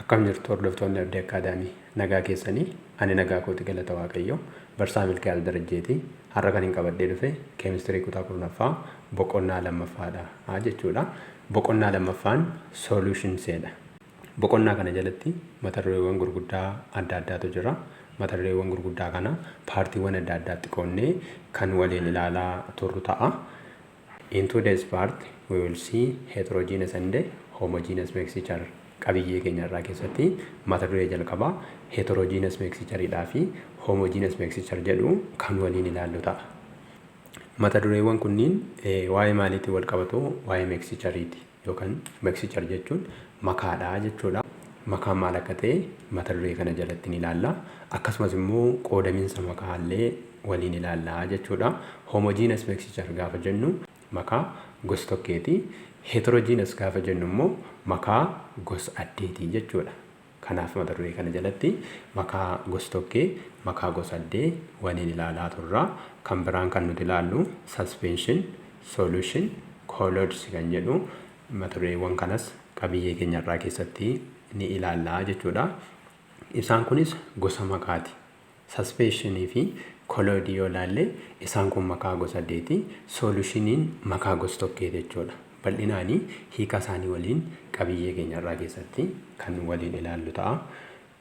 Akkam jirtu, hordoftoonni Abdii Akkaadaamii? Nagaa keessanii? Ani nagaa kooti, galata Waaqayyo. Barsaa Milkiyaal Darajjeeti. Har'a kan hin qabadhee dhufe keemistirii kutaa 10ffaa boqonnaa lammaffaadha jechuudha. Boqonnaa lammaffaan solutionseedha. Boqonnaa kana jalatti mata dureewwan gurguddaa adda addaatu jira. Mata dureewwan gurguddaa kana paartiiwwan adda addaatti qoonnee kan waliin ilaalaa turru ta'a. In today's part, we will see heterogeneous and homogeneous mixture. Qabiyyee keenya irraa keessatti mata duree jalqabaa heterogeneous mixtureidhaa fi homogeneous mixture jedhu kan waliin ilaallu ta'a. Mata dureewwan kunniin waa'ee maaliitiin wal qabatu? Waa'ee mixtureiti, yookaan mixture jechuun makaadha jechuudha. Makaan maal akka ta'e mata duree kana jalatti ni ilaalla. Akkasumas immoo qoodaminsa makaallee waliin ilaalla jechuudha. Homogeneous mixture gaafa jennu makaa gosa tokkeeti. Heterogeneous gaafa jennu immoo makaa gosa addeeti jechuudha. Kanaaf mata duree kana jalatti makaa gosa tokkee, makaa gosa addee waliin ilaalaa turra. Kan biraan kan nuti ilaallu suspension, solution, colloids kan jedhu mata dureewwan kanas qabiyyee keenya irraa keessatti ni ilaallaa jechuudha. Isaan kunis gosa makaati. Suspensionii fi colloidii yoo ilaalle, isaan kun makaa gosa addeeti. Solutioniin makaa gosa tokkeeti jechuudha. Bal'inaanii hiika isaanii waliin qabiyyee keenya irraa keessatti kan waliin ilaallu ta'a.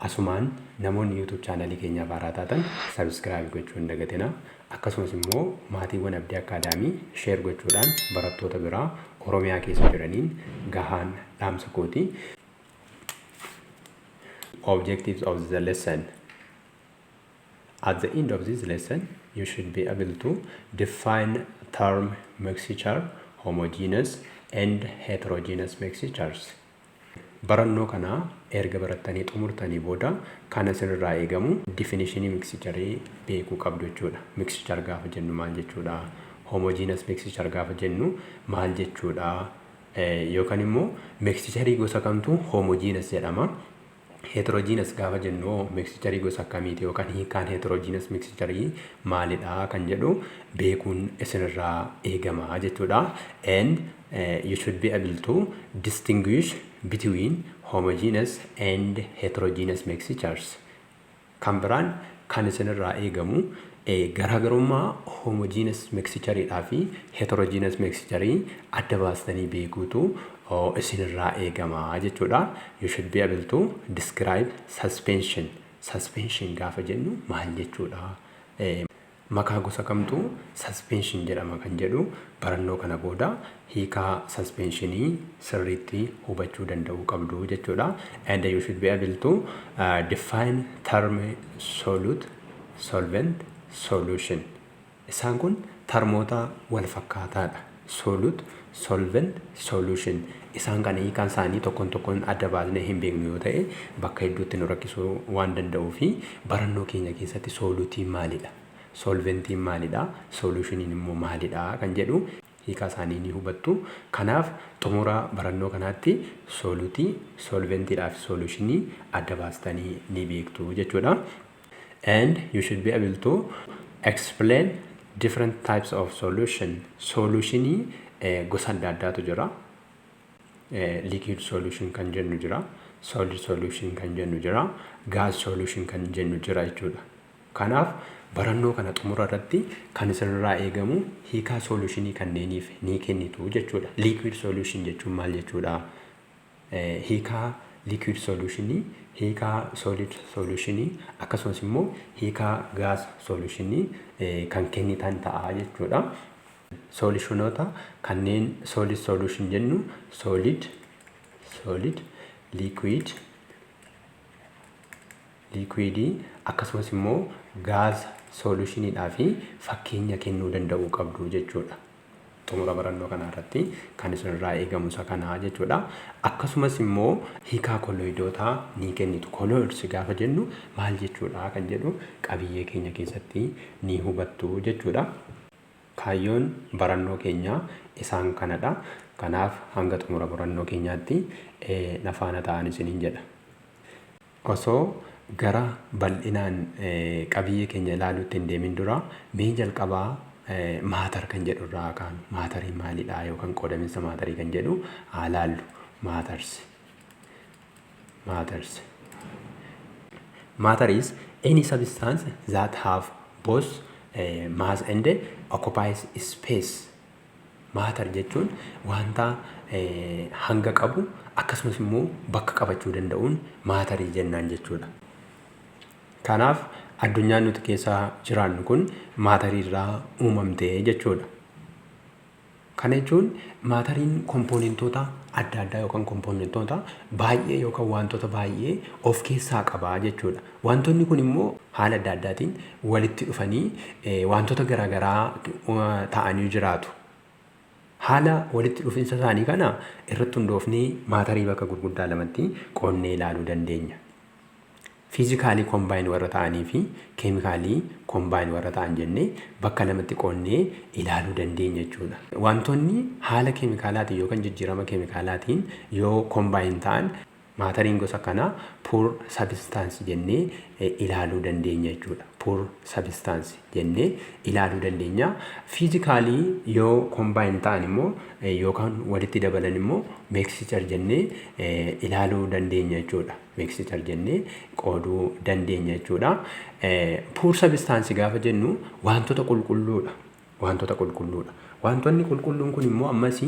Asumaan namoonni YouTube channelii keenyaaf haaraa taatan subscribe gochuu hin dagatinaa. Akkasumas immoo maatiiwwan Abdii Akkaadaamii share gochuudhaan barattoota biraa Oromiyaa keessa jiraniin gahaan dhaamsa kooti. Objectives of the lesson. At the end of this lesson, you should be able to define term mixture, homogeneous and heterogeneous mixtures. Barannoo kana erga barattanii xumurtanii booda kan isinirraa eegamu definitionii mixturii beekuu qabdu jechuudha. Mixture gaafa jennu maal jechuudha? Homogeneous mixture gaafa jennu maal jechuudha? Yookaan immoo mixturii gosa kamtu homogeneous jedhama? Heterogeneous gaafa jennu mixturii gosa akkamiiti, yookaan hiikaan heterogeneous mixturii maalidha kan jedhu beekuun isinirraa eegama jechuudha. And you should be able to distinguish between homogeneous and heterogeneous mixtures. Kan biraan kan isinirraa eegamu garaagarummaa homogeneous mixtureedhaa fi heterogeneous mixturii adda baastanii beekuutu isinirraa eegama jechuudha. You should be able to describe suspension. Suspension gaafa jennu maal jechuudha? Makaa gosa kamtu suspension jedhama kan jedhu barannoo kana booda hiikaa suspensionii sirriitti hubachuu danda'uu qabdu jechuudha. And you should be able to define term solute, solvent, solution. Isaan kun termoota wal fakkaataadha. Solute, solvent, solution. Isaan kana hiikaan isaanii tokkoon tokkoon adda baasnee hin beeknu yoo ta'e, bakka hedduutti nu rakkisuu waan danda'uu fi barannoo keenya keessatti solutiin maalidha? Solventiin maalidha? Solutioniin immoo maalidha kan jedhu hiikaa isaanii ni hubattu. Kanaaf xumura barannoo kanaatti solutii, solventiidhaa fi solutionii adda baastanii ni beektu jechuudha. And you should be able to explain different types of solution. Solutionii gosa adda addaatu jira. Liquid solution kan jennu jira. Solid solution kan jennu jira. Gas solution kan jennu jira jechuudha. Kanaaf barannoo kana xumura irratti kan isinirraa eegamu hiikaa solutionii kanneeniif ni kennitu jechuudha. Liquid solution jechuun maal jechuudha? Hiikaa liquid solutionii, hiikaa solid solutionii, akkasumas immoo hiikaa gas solutionii kan kennitan ta'a jechuudha. Solutionoota kanneen solid solution jennu solid, liquid, liquidii, akkasumas immoo gas solutioniidhaa fi fakkeenya kennuu danda'uu qabdu jechuudha. Xumura barannoo kanaa irratti kan isinirraa eegamu isa kanaa jechuudha. Akkasumas immoo hiikaa colloidootaa ni kennitu. Colloids gaafa jennu maal jechuudha kan jedhu qabiyyee keenya keessatti ni hubattu jechuudha. Kaayyoon barannoo keenyaa isaan kanadha. Kanaaf hanga xumura barannoo keenyaatti na faana ta'an isiniin jedha. Osoo gara bal'inaan qabiyyee keenya ilaaluutti hin deemin dura, mee jalqabaa matter kan jedhu irraa kaanu. Matteriin maalidha, yookaan qoodaminsa matterii kan jedhu haa laallu. Matters. Matters. Matter is any substance that have both mass and occupies space. Matter jechuun wanta hanga qabu, akkasumas immoo bakka qabachuu danda'uun maatarii jennaan jechuudha. Kanaaf addunyaan nuti keessa jiraannu kun maatarii irraa uumamte jechuudha. Kana jechuun maatariin kompoonentoota adda addaa yookaan kompoonentoota baay'ee yookaan wantoota baay'ee of keessaa qaba jechuudha. Wantoonni kun immoo haala adda addaatiin walitti dhufanii wantoota garaagaraa ta'anii jiraatu. Haala walitti dhufinsa isaanii kana irratti hundoofnee maatarii bakka gurguddaa lamatti qoonnee ilaaluu dandeenya. Physically combine warra ta'anii fi chemically combine warra ta'an jennee bakka lamatti qoonnee ilaaluu dandeenya jechuudha. Wantoonni haala keemikaalaatiin yookaan jijjiirama keemikaalaatiin yoo combine ta'an, maatariin gosa kanaa pure substance jennee ilaaluu dandeenya jechuudha. Pure substance jennee ilaaluu dandeenya. Physically yoo combine ta'an immoo yookaan walitti dabalan immoo mixture jennee ilaaluu dandeenya jechuudha. Mixture jennee qooduu dandeenya jechuudha. Pure substance gaafa jennu wantoota qulqulluudha. Wantoota qulqulluudha. Wantoonni qulqulluun kun immoo ammas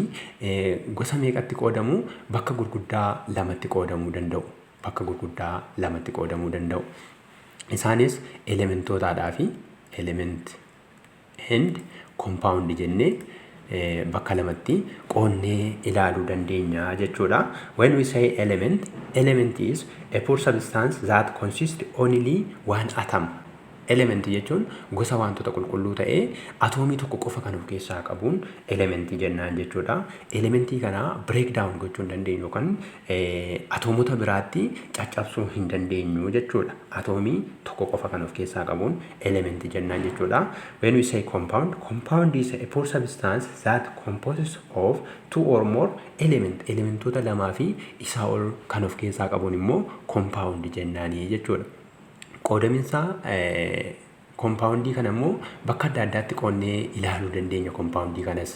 gosa meeqatti qoodamu? Bakka gurguddaa lamatti qoodamuu danda'u. Bakka gurguddaa lamatti qoodamuu danda'u. Isaanis elementootaadhaa fi element and compound jennee bakka lamatti qoonnee ilaaluu dandeenya jechuudha. When we say element, element is a pure substance that consists only one atom. Element jechuun gosa wantoota qulqulluu ta'ee atoomii tokko qofa kan of keessaa qabuun elementii jennaan jechuudha. Elementii kana break down gochuu hin dandeenyu yookaan atoomota biraatti caccabsuu hin dandeenyu jechuudha. Atoomii tokko qofa kan of keessaa qabuun elementii jennaan jechuudha. When we say compound, compound is a pure substance that composes of two or more element. Elementoota lamaa fi isaa ol kan of keessaa qabuun immoo compound jennaanii jechuudha. Qoodaminsa koompaawundii kana immoo bakka adda addaatti qoonnee ilaaluu dandeenya koompaawundii kanas.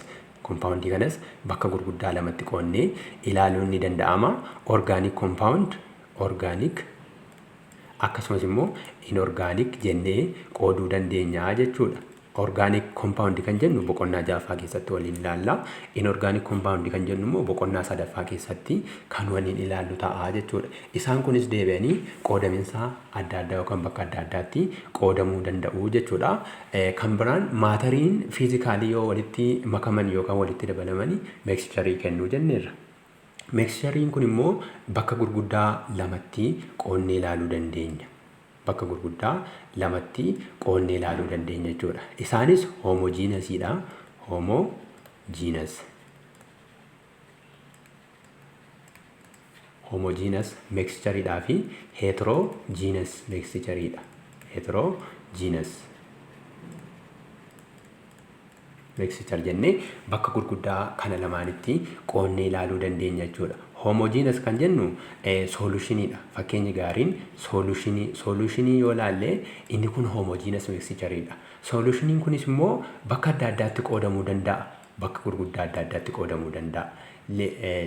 Koompaawundii kanas bakka gurguddaa lamatti qoonnee ilaaluun ni danda'ama. Organic compound, organic akkasumas immoo inorganic jennee qooduu dandeenya jechuudha. Organic compound kan jennu boqonnaa ja'affaa keessatti waliin ilaalla. Inorganic compound kan jennu immoo boqonnaa sadaffaa keessatti kan waliin ilaallu ta'a jechuudha. Isaan kunis deebi'anii qoodaminsa adda addaa yookaan bakka adda addaatti qoodamuu danda'u jechuudha. Kan biraan maatariin physically yoo walitti makaman yookaan walitti dabalamanii mixturii kennuu jenneerra. Mixturiin kun immoo bakka gurguddaa lamatti qoonnee ilaaluu dandeenya. Bakka gurguddaa lamatti qoonnee ilaaluu dandeenya jechuudha. Isaanis homogeneousiidha. Homogeneous. Homogeneous mixturiidhaa fi heterogeneous mixturiidha. Heterogeneous mixture jennee bakka gurguddaa kana lamaanitti qoonnee ilaaluu dandeenya jechuudha. Homogeneous kan jennu solutioniidha. Fakkeenyi gaariin solutionii. Solutionii yoo ilaalle, inni kun homogeneous mixtureidha. Solutioniin kunis immoo bakka adda addaatti qoodamuu danda'a. Bakka gurguddaa adda addaatti qoodamuu danda'a.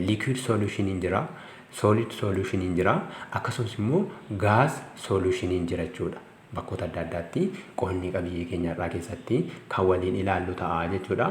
Liquid solutioniin jira, solid solutioniin jira, akkasumas immoo gas solutioniin jira jechuudha. Bakkoota adda addaatti qoonnee qabiyyee keenya irraa keessatti kan waliin ilaallu ta'a jechuudha.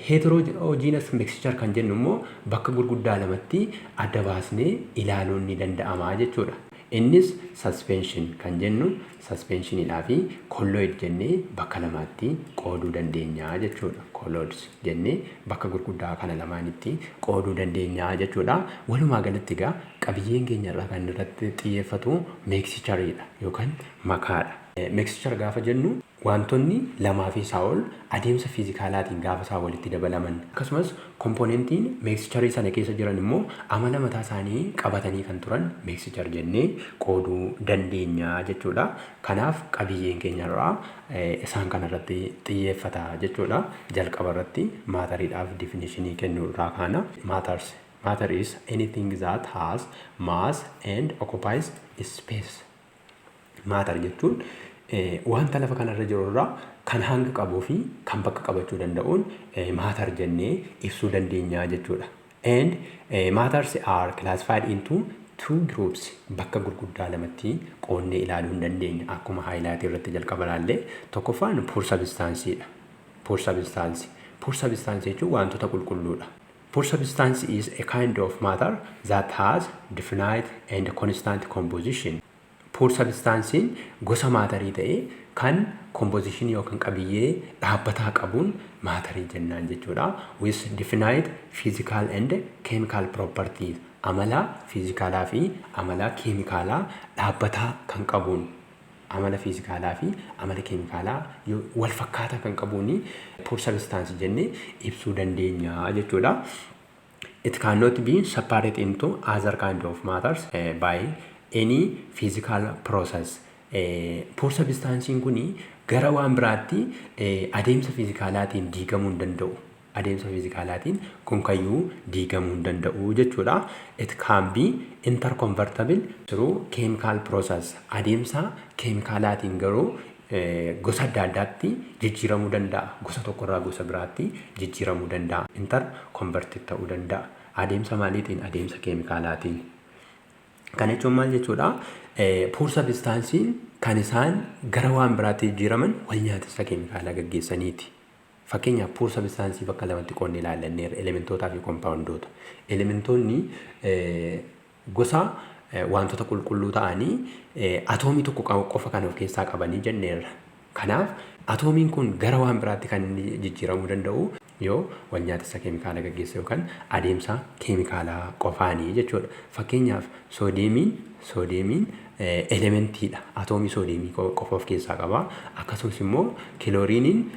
Heterogeneous mixture kan jennu immoo bakka gurguddaa lamatti adda baasnee ilaaluun ni danda'ama jechuudha. Innis suspension kan jennu, suspensioniidhaa fi colloid jennee bakka lamaatti qooduu dandeenya jechuudha. Colloids jennee bakka gurguddaa kana lamaanitti qooduu dandeenya jechuudha. Walumaa galatti egaa qabiyyeen keenya irraa kan irratti xiyyeeffatu mixtureidha yookaan makaadha. Mixture gaafa jennu, wantoonni lamaa fi isaa ol adeemsa fiizikaalaatiin gaafa isaan walitti dabalaman, akkasumas kompoonentiin mixturii sana keessa jiran immoo amala mataa isaanii qabatanii kan turan mixture jennee qooduu dandeenya jechuudha. Kanaaf qabiyyeen keenya irraa isaan kanarratti xiyyeeffata jechuudha. Jalqaba irratti maatariidhaaf definitionii kennuu irraa kaana. Matters. Matter is anything that has mass and occupies space. Matter jechuun wanta lafa kanarra jiru irraa kan hanga qabuu fi kan bakka qabachuu danda'uun matter jennee ibsuu dandeenya jechuudha. And matters are classified into two groups, bakka gurguddaa lamatti qoonnee ilaaluu hin dandeenya. Akkuma highlight irratti jalqaba ilaallee, tokkoffaan pure substanceedha. Pure substance. Pure substance jechuun wantoota qulqulluudha. Pure substance is a kind of matter that has definite and constant composition. Pure substancein gosa maatarii ta'ee kan composition yookaan qabiyyee dhaabbataa qabuun maatarii jennaan jechuudha. With definite physical and chemical properties. Amala fiizikaalaa fi amala keemikaalaa dhaabbataa kan qabuun, amala fiizikaalaa fi amala keemikaalaa wal fakkaataa kan qabuun pure substance jennee ibsuu dandeenya jechuudha. It cannot be separated into other kind of matters by any physical process. Pure substancein kuni gara waan biraatti adeemsa fiizikaalaatiin diigamuu hin danda'u. Adeemsa fiizikaalaatiin gonkayyuu diigamuu hin danda'u jechuudha. It can be interconvertible through chemical process. Adeemsa keemikaalaatiin garuu gosa adda addaatti jijjiiramuu danda'a. Gosa tokkorraa gosa biraatti jijjiiramuu danda'a. Interconverted ta'uu danda'a. Adeemsa maaliitiin? Adeemsa keemikaalaatiin. Kana jechuun maal jechuudha? Pure substancein kan isaan gara waan biraatti jijjiiraman wal nyaatessa keemikaalaa gaggeessaniiti. Fakkeenyaaf, pure substance bakka lamatti qoonnee ilaallanneerra, elementootaa fi kompaawundoota. Elementoonni gosa wantoota qulqulluu ta'anii atoomii tokko qofa kan of keessaa qabanii jenneerra. Kanaaf atoomiin kun gara waan biraatti kan inni jijjiiramuu danda'u yoo wal nyaatessa keemikaala gaggeesse yookaan adeemsa keemikaalaa qofaanii jechuudha. Fakkeenyaaf, soodeemiin elementiidha. Atoomii soodeemii qofa of keessaa qaba. Akkasumas immoo kilooriiniin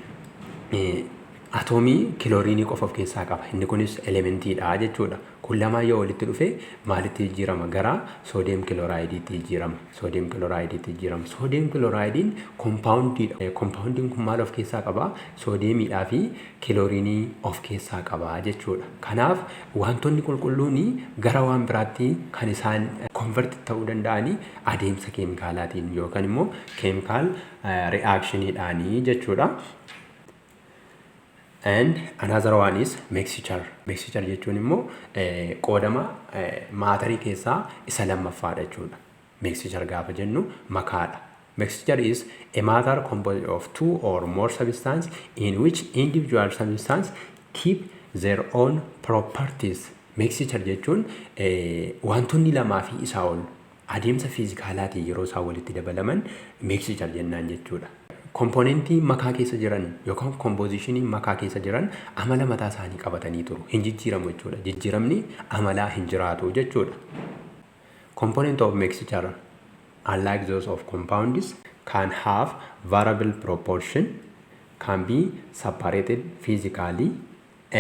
atoomii kilooriinii qofa of keessaa qaba. Inni kunis elementiidha jechuudha. Kun lamaan yoo walitti dhufe maalitti jijjiirama? Gara sodium chloridetti jijjiirama. Sodium chloridetti jijjiirama. Sodium chloridein kompaawundiidha. Kompaawundiin kun maal of keessaa qaba? Soodeemiidhaa fi kilooriinii of keessaa qaba jechuudha. Kanaaf wantoonni qulqulluun gara waan biraatti kan isaan convert ta'uu danda'anii adeemsa keemikaalaatiin yookaan immoo chemical reactioniidhaanii jechuudha. And another one is mixture. Mixture jechuun immoo qoodama maatarii keessaa isa lammaffaadha jechuudha. Mixture gaafa jennu makaadha. Mixture is a matter composed of two or more substance in which individual substance keep their own properties. Mixture jechuun wantoonni lamaa fi isaa ol adeemsa fiizikaalaatiin yeroo isaan walitti dabalaman mixture jennaan jechuudha. Kompoonentii makaa keessa jiran yookaan kompoozishinii makaa keessa jiran amala mataa isaanii qabatanii turu. Hin jijjiiramu jechuudha. Jijjiiramni amalaa hin jiraatu jechuudha. Component of mixture, unlike those of compounds, can have variable proportion, can be separated physically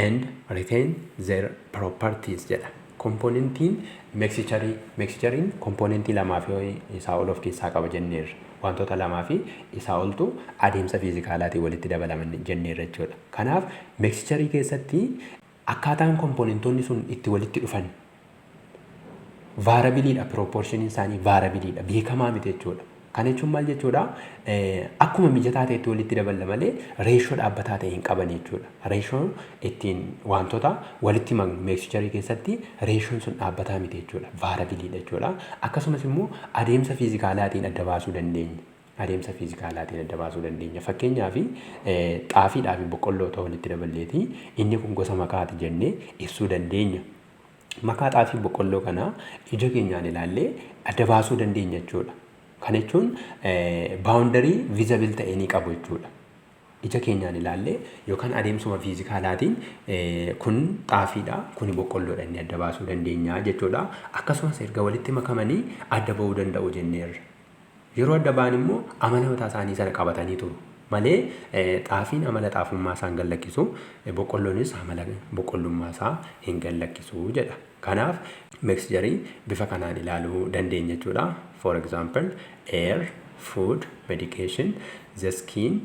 and retain their properties jedha. Kompoonentiin mixtureiin kompoonentii lamaa fi isaa ol of keessaa qaba jenneerra. Wantoota lamaa fi isaa oltu adeemsa fiizikaalaatiin walitti dabalaman jenneerra jechuudha. Kanaaf mixtureii keessatti akkaataan kompoonentoonni sun itti walitti dhufan variableiidha. Proportioniin isaanii variableiidha. Beekamaa miti jechuudha. Kana jechuun maal jechuudha? Akkuma mijataa ta'etti walitti daballa malee reeshoo dhaabbataa ta'e hin qaban jechuudha. Reeshoo ittiin wantoota walitti maknu mixtureii keessatti reeshoon sun dhaabbataa miti jechuudha. Variableiidha jechuudha. Akkasumas immoo adeemsa fiizikaalaatiin adda baasuu dandeenya. Adeemsa fiizikaalaatiin adda baasuu dandeenya. Fakkeenyaaf, xaafiidhaa fi boqqolloo ta'uu walitti daballeeti inni kun gosa makaati jennee ibsuu dandeenya. Makaa xaafii boqqolloo kana ija keenyaan ilaallee adda baasuu dandeenya jechuudha. Kana jechuun boundary visible ta'e ni qabu jechuudha. Ija keenyaan ilaallee yookaan adeemsuma fiizikaalaatiin kun xaafiidha, kun boqqolloodha inni adda baasuu dandeenya jechuudha. Akkasumas erga walitti makamanii adda ba'uu danda'u jenneerra. Yeroo adda ba'an immoo amala mataa isaanii sana qabatanii turu. Malee xaafiin amala xaafummaa isaa hin gallakkisu, boqqolloonis amala boqqollummaa isaa hin gallakkisu jedha. Kanaaf mixtureii bifa kanaan ilaaluu dandeenya jechuudha. For example, air, food, medication, the skin,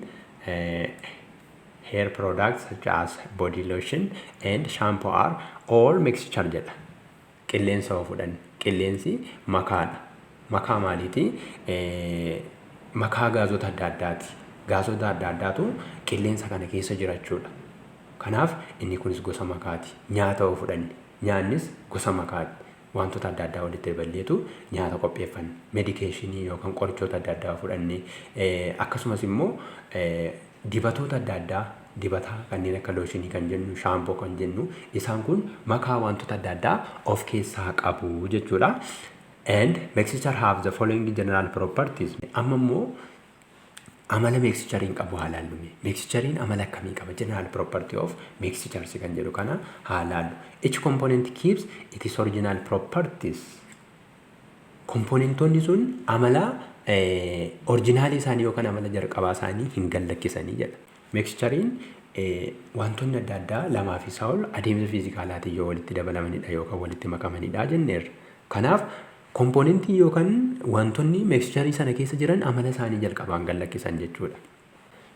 hair products such as body lotion and shampoo are all mixture jedha. Qilleensa yoo fudhanne, qilleensi makaadha. Makaa maaliiti? Makaa gaazota adda addaati. Gaazota adda addaatu qilleensa kana keessa jira jechuudha. Kanaaf inni kunis gosa makaati. Nyaata yoo fudhanne, nyaannis gosa makaati. Wantoota adda addaa walitti daballeetu nyaata qopheeffanna. Medicationii yookaan qorichoota adda addaa fudhannee, akkasumas immoo dibatoota adda addaa, dibataa kanneen akka lotionii kan jennu, shampoo kan jennu, isaan kun makaa wantoota adda addaa of keessaa qabu jechuudha. And mixture have the following general properties. Amma immoo amala mixtureiin qabu haa laallu. Mixtureiin amala akkamii qaba? General property of mixtures kan jedhu kana haa laallu. Each component keeps its original properties. Componentoonni sun amala originalii isaanii yookaan amala jalqabaa isaanii hin gallakkisanii jedha. Mixtureiin wantoonni adda addaa lamaa fi isaa ol adeemsa fiizikaalaatiin yoo walitti dabalamanidha yookaan walitti makamanidha jenneerra. Kanaaf componentii yookaan wantoonni mixtureii sana keessa jiran amala isaanii jalqabaan gallakkisan jechuudha.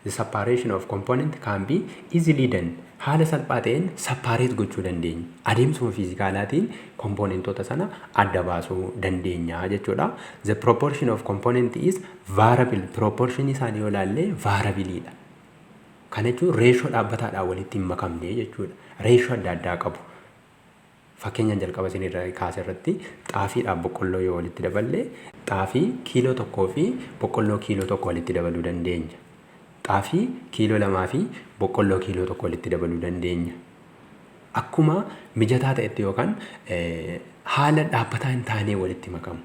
The separation of component can be easily done. Haala salphaa ta'een separate gochuu dandeenya. Adeemsuma fiizikaalaatiin componentoota sana adda baasuu dandeenya jechuudha. The proportion of component is variable. Proportion isaanii yoo ilaalle variableiidha. Kana jechuun ratio dhaabbataadhaan walitti hin makamne jechuudha. Ratio adda addaa qabu. Fakkeenyaan jalqaba isin irra kaase irratti xaafiidhaaf boqqolloo yoo walitti daballe, xaafii kiiloo 1 fi boqqolloo kiiloo 1 walitti dabaluu dandeenya. Xaafii kiiloo 2 fi boqqolloo kiiloo 1 walitti dabaluu dandeenya. Akkuma mijataa ta'etti yookaan haala dhaabbataa hin taanee walitti makamu.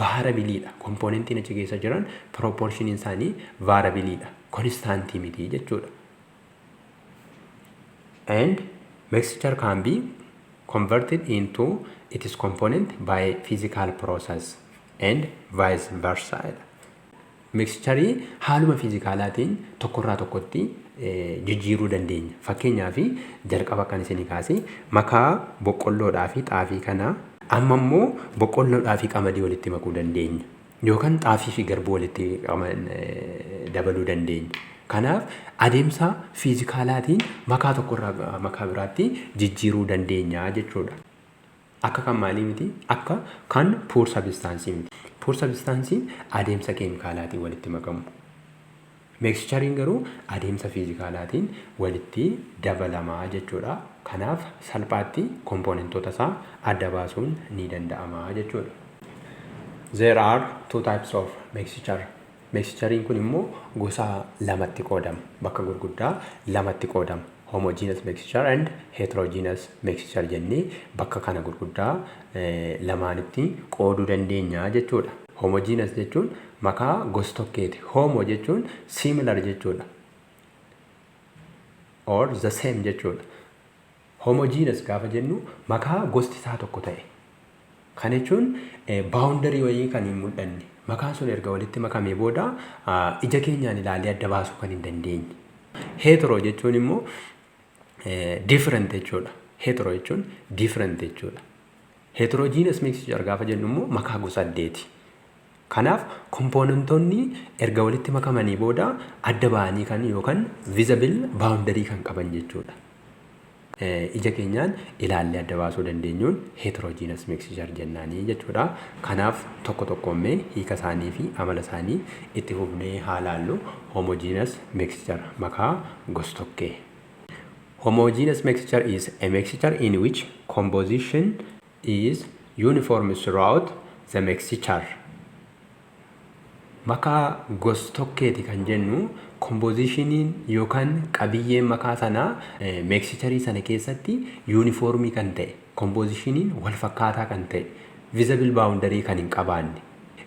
Variableiidha. Componentiin achi keessa jiran proportioniin isaanii variableiidha. Constantii miti jechuudha. And mixture can be converted into its component by physical process and vice versa. Mixtureii haaluma fiizikaalaatiin tokkorraa tokkotti jijjiiruu dandeenya. Fakkeenyaaf, jalqaba kan isinii kaase makaa boqqolloodhaa fi xaafii kana amma immoo boqqolloodhaa fi qamadii walitti makuu dandeenya. Yookaan xaafii fi garbuu walitti dabaluu dandeenya. Kanaaf adeemsa fiizikaalaatiin makaa tokkorraa makaa biraatti jijjiiruu dandeenya jechuudha. Akka kan maalii miti? Akka kan pure substanceii miti. Pure substanceiin adeemsa keemikaalaatiin walitti makamu. Mixtureiin garuu adeemsa fiizikaalaatiin walitti dabalamaa jechuudha. Kanaaf salphaatti componentoota isaa adda baasuun ni danda'ama jechuudha. There are two types of mixture. Mixtureiin kun immoo gosa lamatti qoodama. Bakka gurguddaa lamatti qoodama. Homogeneous mixture and heterogeneous mixture jennee bakka kana gurguddaa lamaanitti qooduu dandeenya jechuudha. Homogeneous jechuun makaa gosa tokkeeti. Homo jechuun similar jechuudha. Or the same jechuudha. Homogeneous gaafa jennu makaa gosti isaa tokko ta'e. Kana jechuun boundary wayii kan hin mul'anne. Makaan sun erga walitti makamee booda ija keenyaan ilaalee adda baasuu kan hin dandeenye. Hetero jechuun immoo different jechuudha. Hetero jechuun different jechuudha. Heterogeneous mixture gaafa jennu immoo makaa gosa addeeti. Kanaaf componentoonni erga walitti makamanii booda adda ba'anii kan yookaan visible boundary kan qaban jechuudha. Ija keenyaan ilaallee adda baasuu dandeenyuun heterogeneous mixture jennaanii jechuudha. Kanaaf tokko tokkommee hiika isaanii fi amala isaanii itti fufnee haa laallu. Homogeneous mixture, makaa gostokkee. Homogeneous mixture is a mixture in which composition is uniform throughout the mixture. Makaa gos-tokkeeti kan jennu compositioniin yookaan qabiyyeen makaa sanaa mixtureii sana keessatti uniformii kan ta'e, compositioniin wal fakkaataa kan ta'e, visible boundary kan hin qabaanne,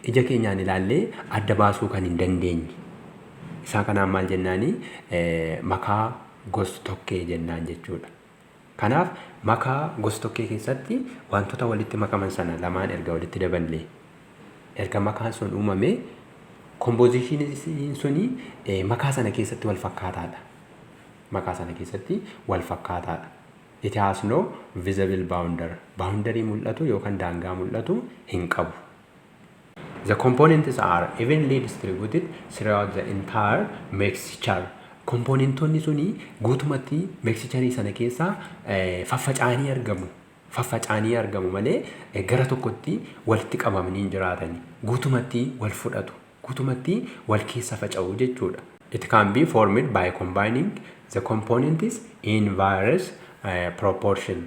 ija keenyaan ilaallee adda baasuu kan hin dandeenye. Isaa kanaan maal jennaanii? Makaa gos-tokkee jennaan jechuudha. Kanaaf makaa gos-tokkee keessatti wantoota walitti makaman sana lamaan erga walitti daballee, erga makaan sun uumamee, compositioniin suni makaa sana keessatti wal fakkaataadha. Makaa sana keessatti wal fakkaataadha. It has no visible boundary. Boundary mul'atu yookaan daangaa mul'atu hin qabu. The components are evenly distributed throughout the entire mixture. Componentoonni suni guutumatti mixtureii sana keessa faffaca'anii argamu. Faffaca'anii argamu malee gara tokkotti walitti qabamanii hin jiraatani. Guutumatti wal fudhatu. Guutumatti wal keessa faca'u jechuudha. It can be formed by combining the components in various proportion.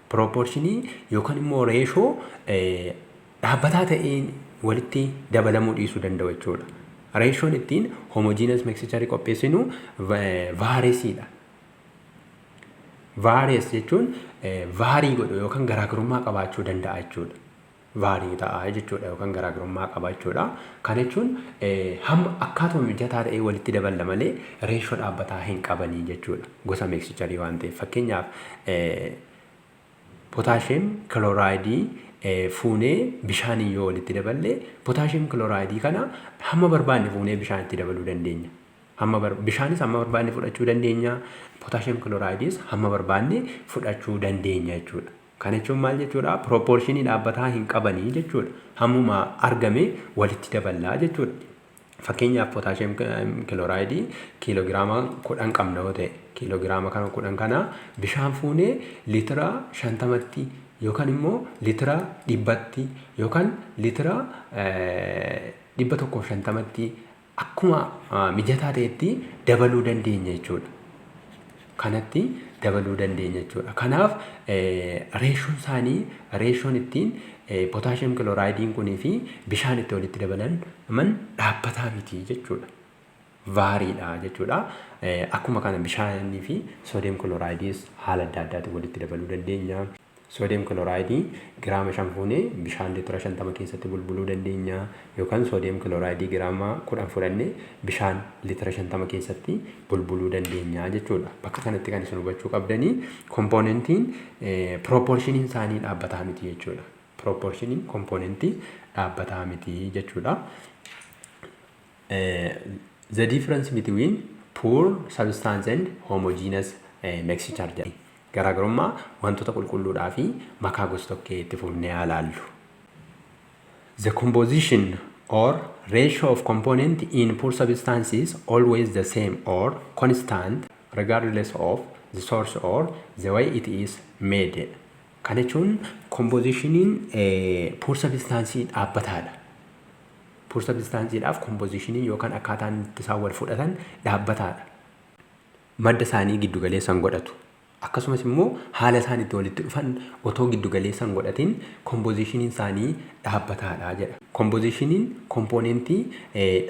Proportionii yookaan immoo ratio dhaabbataa ta'een walitti dabalamuu dhiisuu danda'u jechuudha. Ratioon ittiin homogeneous mixture qopheessinu variesiidha. Varies jechuun vary godhu yookaan garaagarummaa qabaachuu danda'a jechuudha. Vary ta'a jechuudha yookaan garaagarummaa qaba jechuudha. Kana jechuun hamma akkaatuma mijataa ta'ee walitti daballa malee ratio dhaabbataa hin qabanii jechuudha. Gosa mixtureii waan ta'eef, fakkeenyaaf, potassium chlorideii fuunee bishaaniin yoo walitti daballe, potassium chlorideii kana hamma barbaanne fuunee bishaan itti dabaluu dandeenya. Hamma bishaanis hamma barbaanne fudhachuu dandeenya. Potassium chlorideiis hamma barbaanne fudhachuu dandeenya jechuudha. Kana jechuun maal jechuudha? Proportionii dhaabbataa hin qabanii jechuudha. Hammuma argame walitti daballaa jechuudha. Fakkeenyaaf, potassium chlorideii kiiloogiraama 10 qabna yoo ta'e, kiiloogiraama kana 10 kana bishaan fuunee liitira 50tti yookaan immoo liitira 100tti yookaan liitira 150tti akkuma mijataa ta'etti dabaluu dandeenya jechuudha. Kanatti dabaluu dandeenya jechuudha. Kanaaf ratioon isaanii, ratioon ittiin potassium chlorideiin kunii fi bishaan itti walitti dabalaman dhaabbataa miti jechuudha. Varydha jechuudha. Akkuma kana bishaanii fi sodium chlorideiis haala adda addaatiin walitti dabaluu dandeenya. Sodium chlorideii giraama 5 fuunee bishaan liitira 50 keessatti bulbuluu dandeenya, yookaan sodium chlorideii giraama 10 fudhannee bishaan liitira 50 keessatti bulbuluu dandeenya jechuudha. Bakka kanatti kan isin hubachuu qabdanii, componentiin proportioniin isaanii dhaabbataa miti jechuudha. Proportioniin componentii dhaabbataa miti jechuudha. The difference between pure substance and homogeneous mixture jedha. Garaagarummaa wantoota qulqulluudhaa fi makaa gosa tokkee itti fufnee haa ilaallu. The composition or ratio of component in pure substance is always the same or constant regardless of the source or the way it is made. Kana jechuun compositioniin pure substance dhaabbataadha. Pure substanceedhaaf compositioniin yookaan akkaataan itti isaan wal fudhatan dhaabbataadha. Madda isaanii giddu galeessan godhatu. Akkasumas immoo haala isaan itti walitti dhufan otoo giddu galeessan godhatin compositioniin isaanii dhaabbataadha jedha. Compositioniin componentii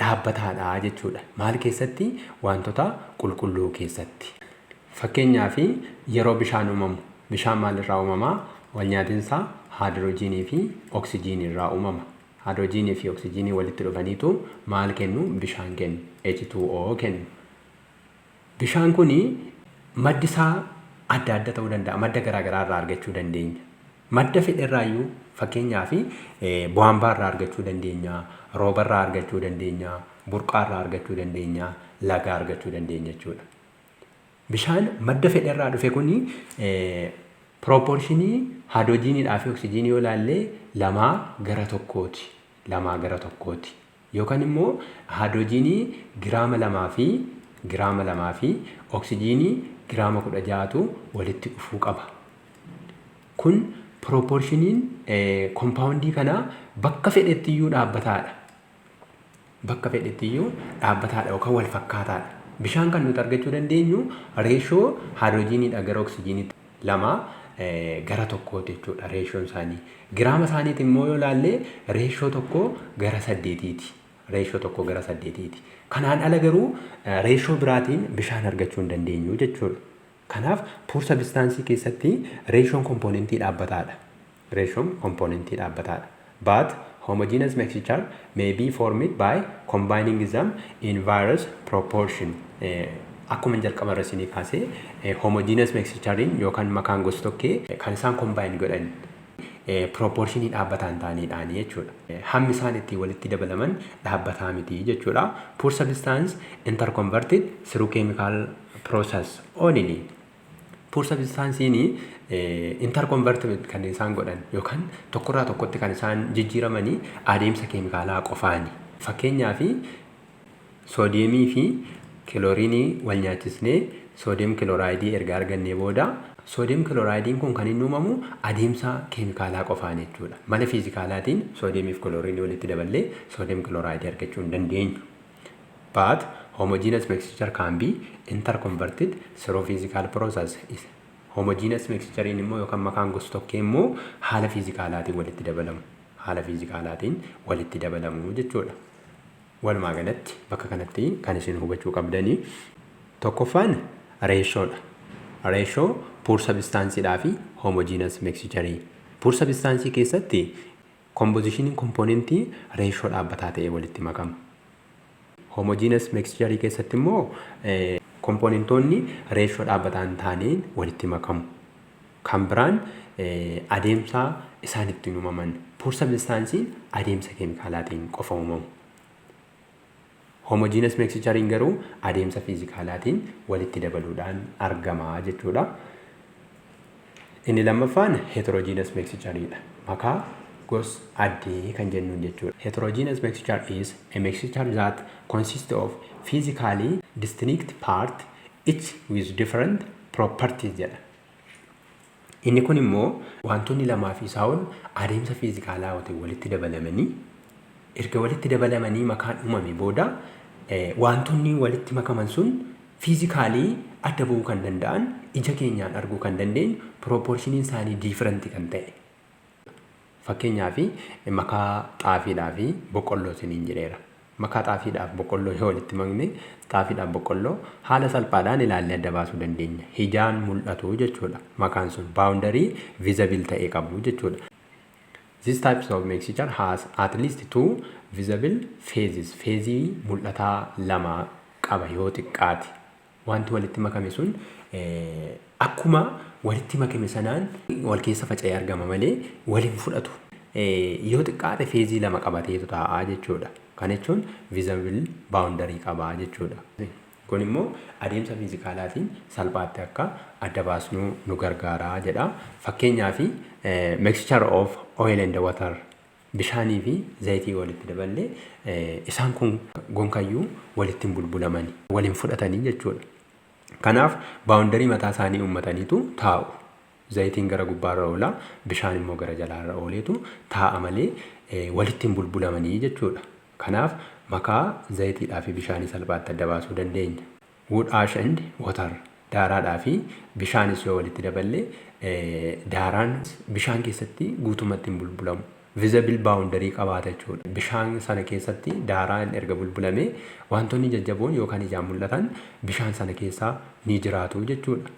dhaabbataadha jechuudha. Maal keessatti? Wantoota qulqulluu keessatti. Fakkeenyaaf, yeroo bishaan uumamu, bishaan maalirraa uumamaa? Wal nyaatinsa haayidrojiinii fi oksijiinii irraa uumama. Haayidrojiinii fi oksijiinii walitti dhufaniitu maal kennu? Bishaan kennu. H2O kennu. Bishaan kuni maddi isaa adda adda ta'uu danda'a. Madda garaa garaa irraa argachuu dandeenya. Madda fedherraayyuu, fakkeenyaaf, bu'aambaa irraa argachuu dandeenya, rooba irraa argachuu dandeenya, burqaa irraa argachuu dandeenya, lagaa argachuu dandeenya jechuudha. Bishaan madda fedherraa dhufe kuni proportionii haayidrojiiniidhaa fi oksijiinii yoo ilaalle 2 gara 1ti. 2 gara 1ti. Yookaan immoo haayidrojiinii giraama 2 fi oksijiinii giraama 16tu walitti dhufuu qaba. Kun proportioniin compoundii kanaa bakka fedhettiyyuu dhaabbataadha. Bakka fedhettiyyuu dhaabbataadha yookaan wal fakkaataadha. Bishaan kan nuti argachuu dandeenyu ratio haayidrojiiniidha gara oksijiiniitti 2 gara 1ti jechuudha ratioon isaanii. Giraama isaaniitiin immoo yoo ilaalle, ratio 1 gara 8ti. Ratio 1 gara 8ti. Kanaan ala garuu ratio biraatiin bishaan argachuu hin dandeenyu jechuudha. Kanaaf pure substanceii keessatti ratioon componentii dhaabbataadha. Ratioon componentii dhaabbataadha. But homogeneous mixture may be formed by combining them in various proportion. Akkuma jalqaba irra isinii kaasee, homogeneous mixturein yookaan makaan gosa tokkee kan isaan combine godhan proportionii dhaabbataa hin taanedhaani jechuudha. Hammi isaan ittiin walitti dabalaman dhaabbataa miti jechuudha. Pure substance interconverted through chemical process only. Pure substancein interconvert kan isaan godhan yookaan tokkorraa tokkotti kan isaan jijjiiramanii adeemsa keemikaalaa qofaani. Fakkeenyaaf, soodiyeemii fi kilooriinii wal nyaachisnee sodium chlorideii erga argannee booda, sodium chlorideiin kun kan inni uumamu adeemsa keemikaalaa qofaan jechuudha. Mala fiizikaalaatiin soodiyeemii fi kilooriinii walitti daballee sodium chlorideii argachuu hin dandeenyu. But homogeneous mixture can be interconverted through physical process. Homogeneous mixturein immoo yookaan makaan gosa tokkee immoo haala fiizikaalaatiin walitti dabalamu. Haala fiizikaalaatiin walitti dabalamu jechuudha. Walumaa galatti bakka kanatti kan isin hubachuu qabdanii tokkoffaan ratiodha. Ratio pure substanceiidhaa fi homogeneous mixture. Pure substance keessatti compositioniin componentii ratio dhaabbataa ta'ee walitti makama. Homogeneous mixture keessatti immoo componentoonni ratio dhaabbataa hin taaneen walitti makamu. Kan biraan adeemsa isaan ittiin uumaman. Pure substanceiin adeemsa keemikaalaatiin qofa uumamu. Homogeneous mixturein garuu adeemsa fiizikaalaatiin walitti dabaluudhaan argama jechuudha. Inni lammaffaan heterogeneous mixtureidha. Makaa gos addee kan jennuun jechuudha. Heterogeneous mixture is a mixture that consists of physically distinct part, each with different properties jedha. Inni kun immoo wantoonni lamaa fi isaa ol adeemsa fiizikaalaatiin walitti dabalamanii, erga walitti dabalamanii makaan uumame booda, wantoonni walitti makaman sun physically adda bu'uu kan danda'an, ija keenyaan arguu kan dandeenyu, proportioniin isaanii different kan ta'e. Fakkeenyaaf, makaa xaafiidhaa fi boqqolloo isiniin jedheera. Makaa xaafiidhaaf boqqolloo yoo walitti makne, xaafiidhaaf boqqolloo haala salphaadhaan ilaallee adda baasuu dandeenya. Ijaan mul'atu jechuudha. Makaan sun boundary visible ta'e qabu jechuudha. This types of mixture has at least two visible phases. Phaseii mul'ataa lama qaba yoo xiqqaate. Wanti walitti makame sun akkuma walitti makame sanaan wal keessa faca'ee argama malee waliin fudhatu. Yoo xiqqaate phaseii lama qabateetu taa'aa jechuudha. Kana jechuun visible boundary qabaa jechuudha. Kun immoo adeemsa fiizikaalaatiin salphaatti akka adda baasnu nu gargaara jedha. Fakkeenyaaf, mixture of oil and water, bishaanii fi zayitii walitti daballee, isaan kun gonkayyuu walitti hin bulbulamani, waliin fudhatanii jechuudha. Kanaaf boundary mataa isaanii uummataniitu taa'u. Zayitiin gara gubbaarra oola, bishaan immoo gara jalaarra ooleetu taa'a malee walitti hin bulbulamanii jechuudha. Kanaaf makaa zayitiidhaa fi bishaanii salphaatti adda baasuu dandeenya. Wood ash and water, daaraadhaa fi bishaanis yoo walitti daballee, daaraan bishaan keessatti guutumatti hin bulbulamu. Visible boundary qabaata jechuudha. Bishaan sana keessatti daaraan erga bulbulamee, wantoonni jajjaboon yookaan ijaan mul'atan bishaan sana keessa ni jiraatu jechuudha.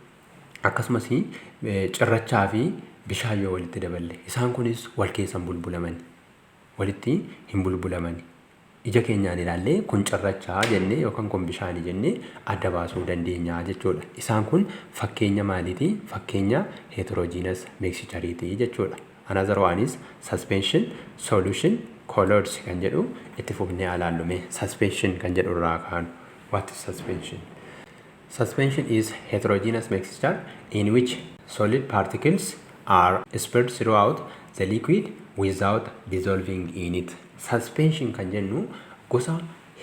Akkasumas cirrachaa fi bishaan yoo walitti daballe, isaan kunis wal keessa hin bulbulaman. Walitti hin bulbulamani. Ija keenyaan ilaallee kun cirrachaa jennee yookaan kun bishaanii jennee adda baasuu dandeenya jechuudha. Isaan kun fakkeenya maaliiti? Fakkeenya heterogeneous mixtureiti jechuudha. Another one is suspension, solution, colloids kan jedhu itti fufnee ilaallume. Suspension kan jedhu irraa kaanu. What is suspension? Suspension is heterogeneous mixture in which solid particles are spread throughout the liquid without dissolving in it. Suspension kan jennu gosa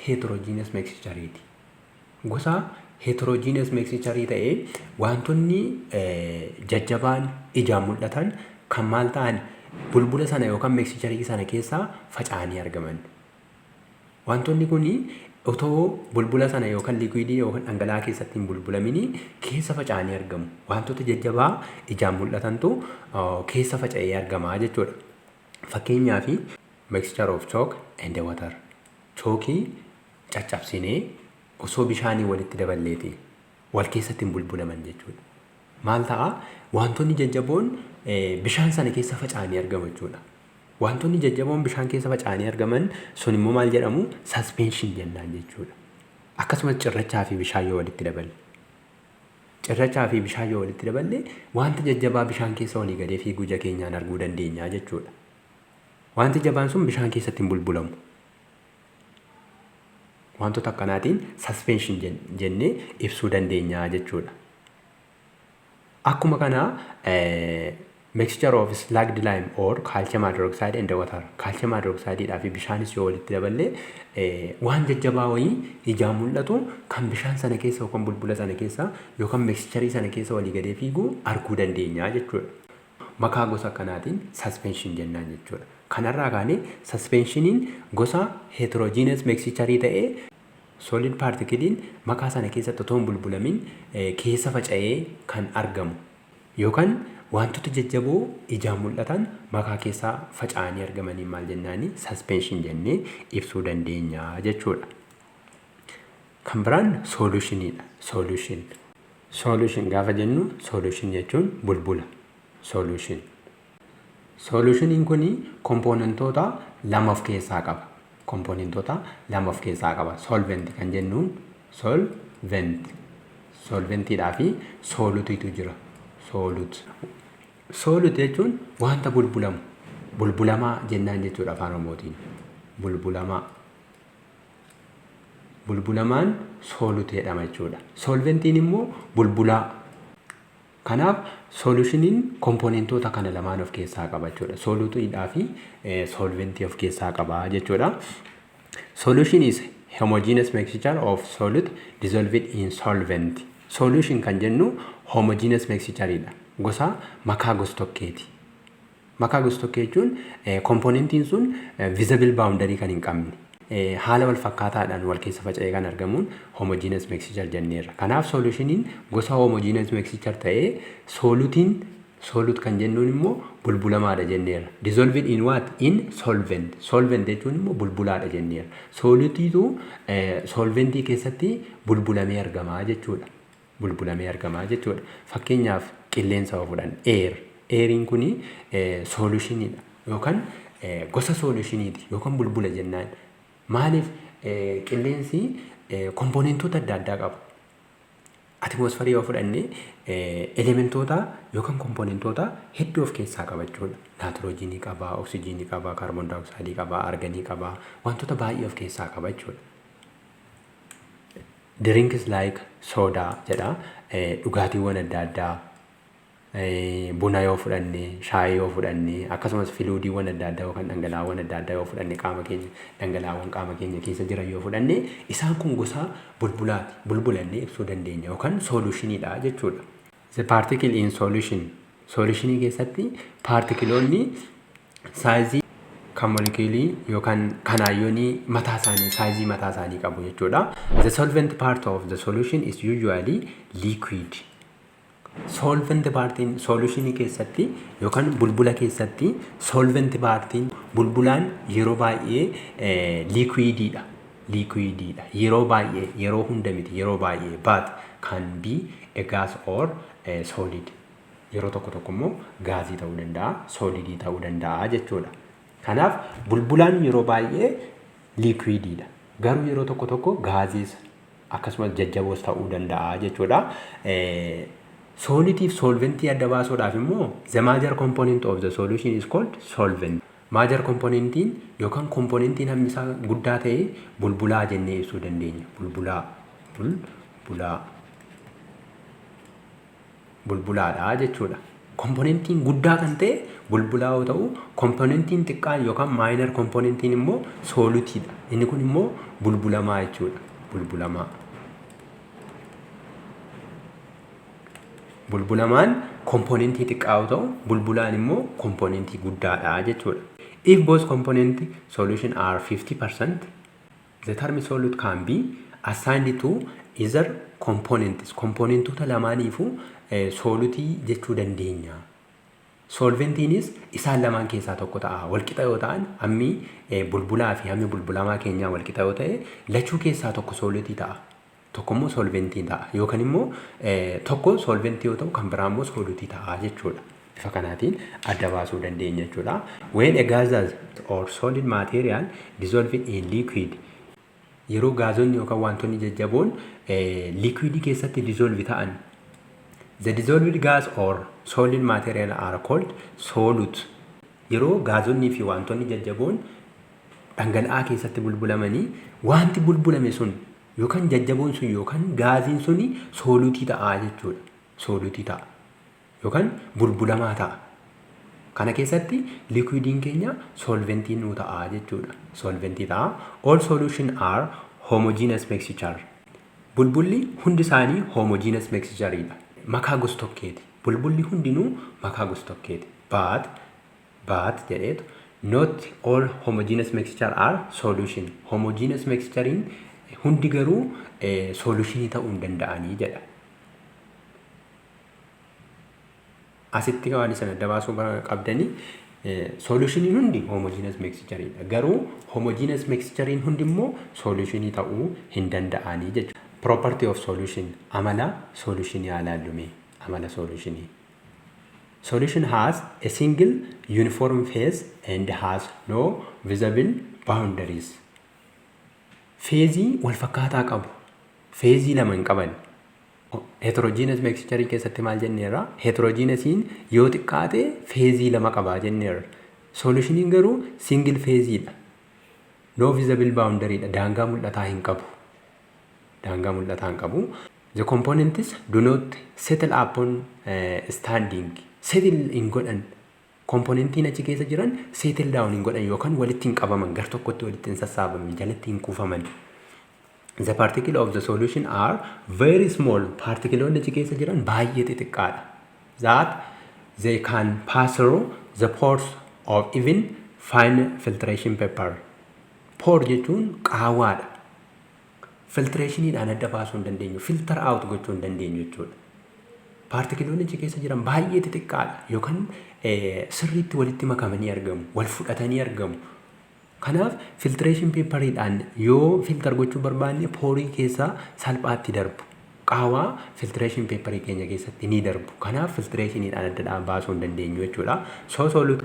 heterogeneous mixtureeti. Gosa heterogeneous mixture ta'ee wantoonni jajjabaan ijaan mul'atan kan maal ta'an, bulbula sana yookaan mixture sana keessaa faca'anii argaman. Wantoonni kun otoo bulbula sana yookaan liquidii yookaan dhangala'aa keessatti hin bulbulamini keessa faca'anii argamu. Wantoota jajjabaa ijaan mul'atantu keessa faca'ee argama jechuudha. Fakkeenyaaf, mixture of chalk and water. Chalkii caccabsinee osoo bishaanii walitti daballeeti wal keessatti hin bulbulaman jechuudha. Maal ta'a? Wantoonni jajjaboon bishaan sana keessa faca'anii argamu jechuudha. Wantoonni jajjaboon bishaan keessa faca'anii argaman sun immoo maal jedhamu? Suspension jennaan jechuudha. Akkasumas cirrachaa fi bishaan yoo walitti daballe. Cirrachaa fi bishaan yoo walitti daballe, wanta jajjabaa bishaan keessa walii gadee fiiguu ija keenyaan arguu dandeenya jechuudha. Wanti jabaan sun bishaan keessatti hin bulbulamu. Wantoota akkanaatiin suspension jennee ibsuu dandeenya jechuudha. Akkuma kanaa mixture of slaked lime or calcium hydroxide and water, calcium hydroxide fi bishaanis yoo walitti daballee, waan jajjabaa wayii ijaan mul'atu kan bishaan sana keessa yookaan bulbula sana keessa yookaan mixture sana keessa walii gadee fiigu arguu dandeenya jechuudha. Makaa gosa akkanaatiin suspension jennaan jechuudha. Kanarraa kaanee suspensioniin gosa heterogeneous mixture ta'ee solid particlein makaa sana keessatti otoo hin bulbulamin keessa faca'ee kan argamu. Yookaan wantoota jajjaboo ijaan mul'atan makaa keessaa faca'anii argamaniin maal jennaani? Suspension jennee ibsuu dandeenya jechuudha. Kan biraan solutioniidha. Solution. Solution gaafa jennu, solution jechuun bulbula. Solution. Solutioniin kun componentoota lama of keessaa qaba. Componentoota lama of keessaa qaba. Solvent kan jennuun, solvent. Solventiidhaa fi soluteitu jira. Solute. Solute jechuun wanta bulbulamu. Bulbulamaa jennaan jechuudha afaan Oromootiin. Bulbulamaa. Bulbulamaan solute jedhama jechuudha. Solventiin immoo bulbulaa. Kanaaf solutioniin componentoota kana lamaan of keessaa qaba jechuudha. Soluteiidhaa fi solventii of keessaa qaba jechuudha. Solution is homogeneous mixture of solute dissolved in solvent. Solution kan jennu homogeneous mixtureidha. Gosa makaa gos tokkeeti. Makaa gos tokkee jechuun componentiin sun visible boundary kan hin qabne, haala wal fakkaataadhaan wal keessa faca'ee kan argamuun homogeneous mixture jenneerra. Kanaaf solutioniin gosa homogeneous mixture ta'ee, soluteiin, solute kan jennuun immoo bulbulamaadha jenneerra. Dissolved in what? In solvent. Solvent jechuun immoo bulbulaadha jenneerra. Soluteiitu solventii keessatti bulbulamee argamaa jechuudha. Bulbulamee argamaa jechuudha. Fakkeenyaaf qilleensa yoo fudhanne, air. Airiin kuni solutioniidha yookaan gosa solutioniiti yookaan bulbula jennaan. Maaliif? Qilleensi componentoota adda addaa qaba. Atmosphereii yoo fudhanne, elementoota yookaan componentoota hedduu of keessaa qaba jechuudha. Naatiroojiinii qaba, oksijiinii qaba, kaarboon daayoksayidii qaba, arganii qaba, wantoota baay'ee of keessaa qaba jechuudha. Drinks like soda jedha. Dhugaatiiwwan adda addaa, buna yoo fudhanne, shaayii yoo fudhanne, akkasumas fluidiiwwan adda addaa yookaan dhangala'aawwan adda addaa yoo fudhanne, qaama keenya, dhangala'aawwan qaama keenya keessa jiran yoo fudhanne, isaan kun gosa bulbulaati. Bulbulannee ibsuu dandeenya yookaan solutioniidha jechuudha. The particle in solution. Solutionii keessatti particleoonni sizeii kan moleculeii yookaan kan ionii mataa isaanii, sizeii mataa isaanii qabu jechuudha. The solvent part of the solution is usually liquid. Solvent partiin solutionii keessatti yookaan bulbula keessatti, solvent partiin, bulbulaan, yeroo baay'ee liquidiidha. Liquidiidha. Yeroo baay'ee, yeroo hunda miti, yeroo baay'ee, but can be a gas or a solid. Yeroo tokko tokko immoo gaazii ta'uu danda'a, solidii ta'uu danda'a jechuudha. Kanaaf bulbulaan yeroo baay'ee liquidiidha. Garuu yeroo tokko tokko gaaziis akkasumas jajjaboos ta'uu danda'a jechuudha. Soluteiif solventii adda baasuudhaaf immoo, the major component of the solution is called solvent. Major componentiin yookaan componentiin hammi isaa guddaa ta'e bulbulaa jennee ibsuu dandeenya. Bulbulaa. Bulbulaa. Bulbulaadha jechuudha. Componentiin guddaa kan ta'e bulbulaa yoo ta'u, componentiin xiqqaan yookaan minor componentiin immoo soluteiidha. Inni kun immoo bulbulamaa jechuudha. Bulbulamaa. Bulbulamaan componentii xiqqaa yoo ta'u, bulbulaan immoo componentii guddaadha jechuudha. If both component solution are 50%, the term solute can be assigned to either components. Componentoota lamaaniifuu soluteii jechuu dandeenya. Solventiinis isaan lamaan keessaa tokko ta'a. Walqixa yoo ta'an, hammi bulbulaa fi hammi bulbulamaa keenyaa walqixa yoo ta'e, lachuu keessaa tokko soluteii ta'a. Tokko immoo solventii ta'a. Yookaan immoo tokko solventii yoo ta'u, kan biraa immoo soluteii ta'a jechuudha. Bifa kanaatiin adda baasuu dandeenya jechuudha. When a gas or solid material dissolved in liquid, yeroo gaazonni yookaan wantoonni jajjaboon liquidii keessatti dissolve ta'an, the dissolved gas or solid material are called solute. Yeroo gaazonnii fi wantoonni jajjaboon dhangala'aa keessatti bulbulamanii, wanti bulbulame sun yookaan jajjaboon sun yookaan gaaziin suni soluteii ta'a jechuudha. Soluteii ta'a. Yookaan bulbulamaa ta'a. Kana keessatti liquidiin keenya solventii nuu ta'a jechuudha. Solventii ta'a. All solution are homogeneous mixture. Bulbulli hundi isaanii homogeneous mixtureidha. Makaa gos tokkeeti. Bulbulli hundinuu makaa gos tokkeeti. But jedheetu, not all homogeneous mixture are solution. Homogeneous mixturein hundi garuu solutionii ta'uu hin danda'anii jedha. Asitti waan isin adda baasuu qabdanii, solutioniin hundi homogeneous mixtureidha. Garuu homogeneous mixturein hundi immoo solutionii ta'uu hin danda'anii jechuudha. Property of solution, amala solutionii haa ilaallu, amala solutionii. Solution has a single uniform phase and has no visible boundaries. Phaseii wal fakkaataa qabu. Phaseii lama hin qaban. Heterogeneous mixture keessatti maal jenneerra? Heterogeneousiin yoo xiqqaate phaseii lama qabaa jenneerra. Solutioniin garuu single phaseiidha. No visible boundaryidha. Daangaa mul'ataa hin qabu. Daangaa mul'ataa hin qabu. The components do not settle upon standing. Settle hin godhan. Componentiin achi keessa jiran settle down hin godhan yookaan walitti hin qabaman, gar tokkotti walitti hin sassaabaman, jalatti hin kuufaman. The particle of the solution are very small. Partikiloonni achi keessa jiran baay'ee xixiqqaadha. That they can pass through the pores of even fine filtration paper. Pore jechuun qaawwaadha. Filtrationiidhaan adda baasuu hin dandeenyu. Filter out gochuu hin dandeenyu jechuudha. Paartikiloonni achi keessa jiran baay'ee xixiqqaadha yookaan sirriitti walitti makamanii argamu, wal fudhatanii argamu. Kanaaf filtration paperiidhaan yoo filter gochuu barbaanne, poreii keessaa salphaatti darbu. Qaawwaa filtration paperii keenya keessatti ni darbu. Kanaaf filtrationiidhaan adda baasuu hin dandeenyu jechuudha. So solute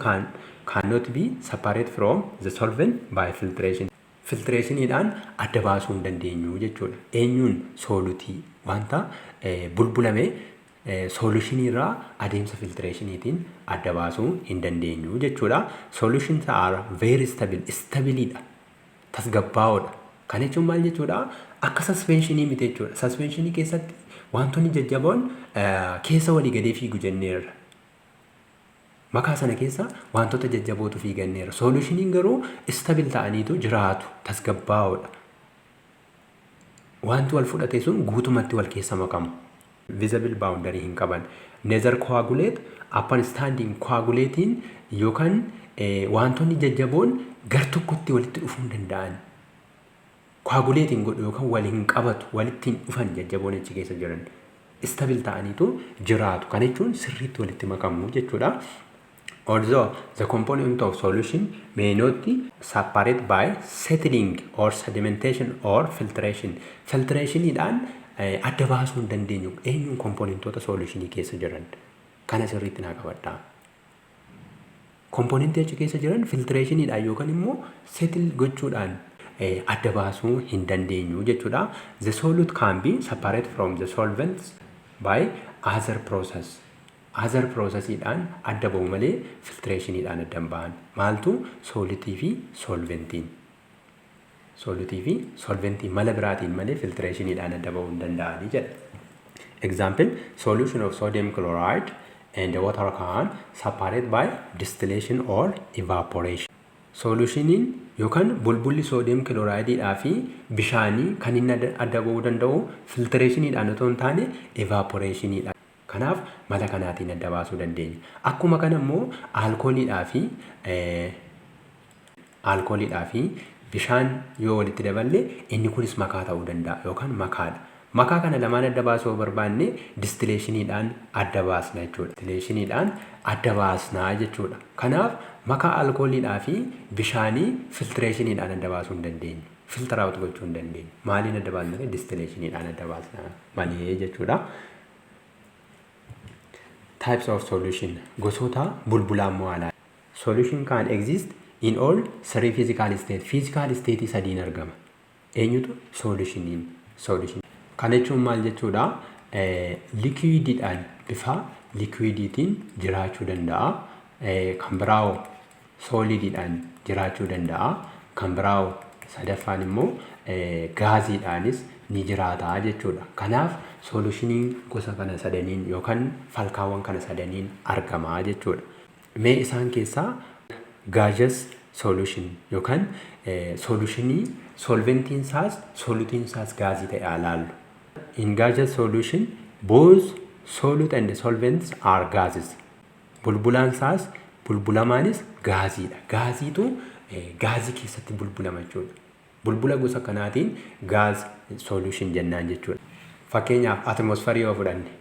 cannot be separate from the solvent by filtration. Filtrationiidhaan adda baasuu hin dandeenyu jechuudha. Eenyuun? Soluteii, wanta bulbulame solutionii irraa adeemsa filtrationiitiin adda baasuu hin dandeenyu jechuudha. Solutions are very stable, stableiidha. Tasgabbaa'oodha. Kana jechuun maal jechuudha? Akka suspensionii miti jechuudha. Suspensionii keessatti wantoonni jajjaboon keessa walii gadee fiigu jenneerra. Makaa sana keessa wantoota jajjabootu fiiganneera. Solutioniin garuu stable ta'aniitu jiraatu, tasgabbaa'oodha. Wanti wal fudhate sun guutumatti wal keessa makamu. Visible boundary hin qaban. Neither coagulate upon standing. Coagulating yookaan wantoonni jajjaboon gar tokkotti walitti dhufuu hin danda'an. Coagulating godhu yookaan wal hin qabatu, walitti hin dhufan jajjaboon achi keessa jiran. Stable ta'aniitu jiraatu. Kana jechuun sirriitti walitti makamu jechuudha. Although the component of solution may not separate by settling or sedimentation or filtration. Filtrationiidhaan adda baasuu hin dandeenyu eenyuun? Componentoota solutionii keessa jiran. Kana sirriitti naa qabadhaa. Componentii achi keessa jiran filtrationiidhaan yookaan immoo settle gochuudhaan adda baasuu hin dandeenyu jechuudha. The solute can be separate from the solvents by other process. Other processiidhaan adda bahu malee filtrationiidhaan adda hin bahan. Maaltu? Soluteii fi solventiin. Soluteii fi solventii mala biraatiin malee filtrationiidhaan adda bahuu hin danda'anii jedha. Example, solution of sodium chloride and water can separate by distillation or evaporation. Solutioniin yookaan bulbulli sodium chlorideiidhaa fi bishaanii kan inni adda bahuu danda'u filtrationiidhaan otoo hin taane evaporationiidhaan. Kanaaf mala kanaatiin adda baasuu dandeenya. Akkuma kana immoo alkooliidhaa fi bishaan yoo walitti daballe, inni kunis makaa ta'uu danda'a yookaan makaadha. Makaa kana lamaan adda baasuu yoo barbaanne, distillationiidhaan adda baasna jechuudha. Distillationiidhaan adda baasnaa jechuudha. Kanaaf makaa alkooliidhaa fi bishaanii filtrationiidhaan adda baasuu hin dandeenyu. Filter out gochuu hin dandeenyu. Maaliin adda baasna? Distillationiidhaan adda baasna malee jechuudha. Types of solution, gosoota bulbulaa immoo alaa. Solution can exist in all three physical state. Physical state sadiin argama. Eenyutu? Solutioniin. Solution. Kana jechuun maal jechuudha? Liquidiidhaan, bifa liquidiitiin jiraachuu danda'a. Kan biraawoo solidiidhaan jiraachuu danda'a. Kan biraawoo sadaffaan immoo gaaziidhaanis ni jiraata jechuudha. Kanaaf solutioniin gosa kana sadaniin yookaan falkaawwan kana sadaniin argama jechuudha. Mee isaan keessaa gaseous solution yookaan solutionii solventiin isaas soluteiin isaas gaazii ta'e haa ilaallu. In gaseous solution, both solute and solvents are gases. Bulbulaan isaas bulbulamaanis gaaziidha. Gaaziitu gaazii keessatti bulbulama jechuudha. Bulbula gosa kanaatiin gas solution jennaan jechuudha. Fakkeenyaaf atmosferii yoo fudhanne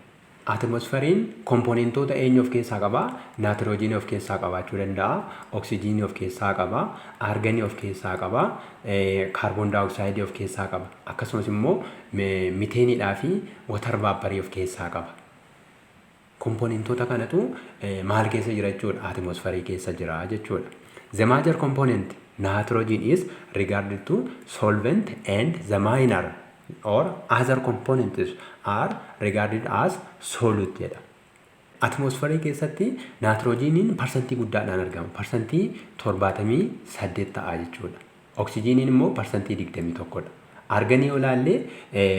Atmosferiin komponentoota eenyu of keessaa qaba? Naatiroojiinii of keessaa qabaachuu danda'a, oksijiinii of keessaa qaba, arganii of keessaa qaba, kaarboon daayooksaayidii of keessaa qaba. Akkasumas immoo miteeniidhaa fi water vaporii of keessaa qaba. Komponentoota kanatu maal keessa jira jechuudha? Atmosferii keessa jira jechuudha. The major component, nitrogen, is regarded to solvent and the minor or other components are regarded as solute jedha. Atmosferii keessatti naatiroojiiniin parsantii guddaadhaan argama. Parsantii 78 ta'a jechuudha. Oksijiiniin immoo parsantii 21dha. Arganii yoo ilaalle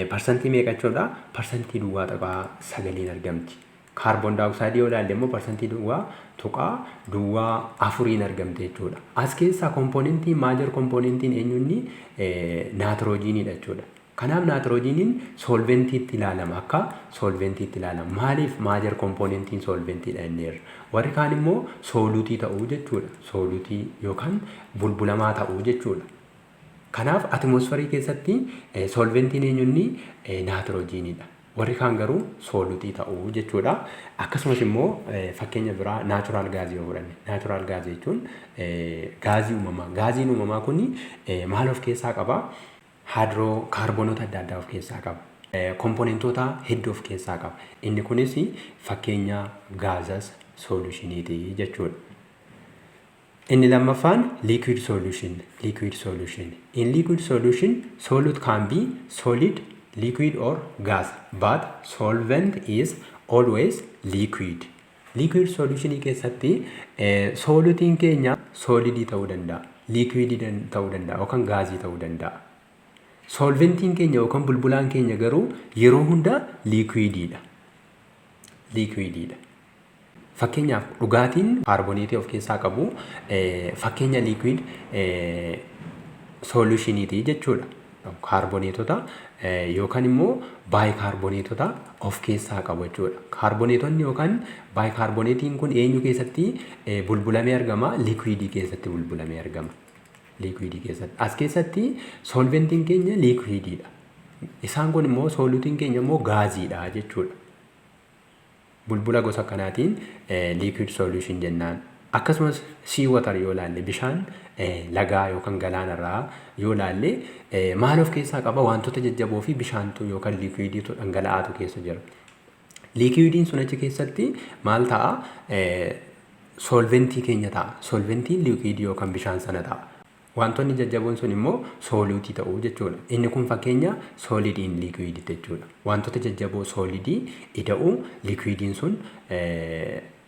parsantii meeqa jechuudha? Parsantii 0.9n argamti. Kaarboon daayooksaayidii yoo ilaalle immoo parsantii 0.04n argamte jechuudha. As keessaa komponentii major komponentiin eenyunni naatiroojiiniidha jechuudha. Kanaaf naatiroojiiniin solventiitti ilaalama, akka solventiitti ilaalama. Maaliif major komponentiin solventiidha jenneerra? Warri kaan immoo solutii ta'uu jechuudha. Solutii yookaan bulbulamaa ta'uu jechuudha. Kanaaf atmosferii keessatti solventiin eenyunni naatiroojiiniidha. Warri kaan garuu solutii ta'uu jechuudha. Akkasumas immoo fakkeenya biraa natural gasii yoo fudhanne, natural gasii jechuun gaazii uumamaa. Gaaziin uumamaa kun maal of keessaa qaba? Haayidroo kaarboonota adda addaa of keessaa qaba. Komponentoota hedduu of keessaa qaba. Inni kunis fakkeenya gaseous solutioniiti jechuudha. Inni lammaffaan liquid solution. Liquid solution. In liquid solution, solute can be solid, liquid or gas, but solvent is always liquid. Liquid solutionii keessatti solutiin keenya solidii ta'uu danda'a, liquidii ta'uu danda'a yookaan gaazii ta'uu danda'a. Solventiin keenya yookaan bulbulaan keenya garuu yeroo hunda liquidiidha. Liquidiidha. Fakkeenyaaf, dhugaatiin kaarboneetii of keessaa qabu fakkeenya liquid solutioniiti jechuudha. Kaarboneetota yookaan immoo baayikaarboneetota of keessaa qabu jechuudha. Kaarboneetonni yookaan baayikaarboneetiin kun eenyu keessatti bulbulamee argama? Liquidii keessatti bulbulamee argama. Liquidii keessatti. As keessatti solventiin keenya liquidiidha. Isaan kun immoo solutiin keenya immoo gaaziidha jechuudha. Bulbula gosa kanaatiin liquid solution jennaan. Akkasumas sea water yoo ilaalle, bishaan lagaa yookaan galaanarraa yoo ilaalle, maal of keessaa qaba? Wantoota jajjaboo fi bishaantu yookaan liquidiitu, dhangala'aatu keessa jira. Liquidiin sun achi keessatti maal ta'a? Solventii keenya ta'a. Solventiin liquidii yookaan bishaan sana ta'a. Wantoonni jajjaboon sun immoo solutii ta'uu jechuudha. Inni kun fakkeenya solid in liquidii jechuudha. Wantoota jajjaboo solidii ida'uu liquidiin sun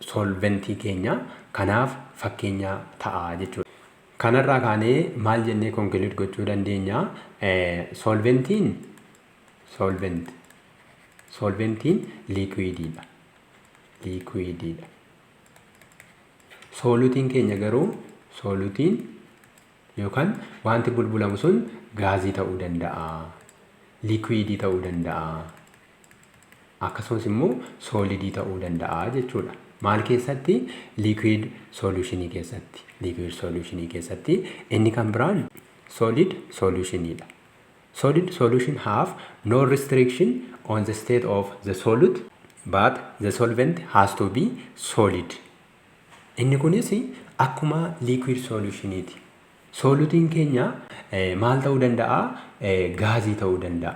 solventii keenya, kanaaf fakkeenya ta'a jechuudha. Kanarraa kaanee maal jennee conclude gochuu dandeenya? Solventiin solvent solventiin liquidiidha. Liquidiidha. Solutiin keenya garuu, solutiin yookaan wanti bulbulamu sun gaazii ta'uu danda'a. Liquidii ta'uu danda'a. Akkasumas immoo solidii ta'uu danda'a jechuudha. Maal keessatti? Liquid solutionii keessatti. Liquid solutionii keessatti. Inni kan biraan solid solutioniidha. Solid solution have no restriction on the state of the solute, but the solvent has to be solid. Inni kunis akkuma liquid solutioniiti. Solutiin keenya maal ta'uu danda'a? Gaazii ta'uu danda'a.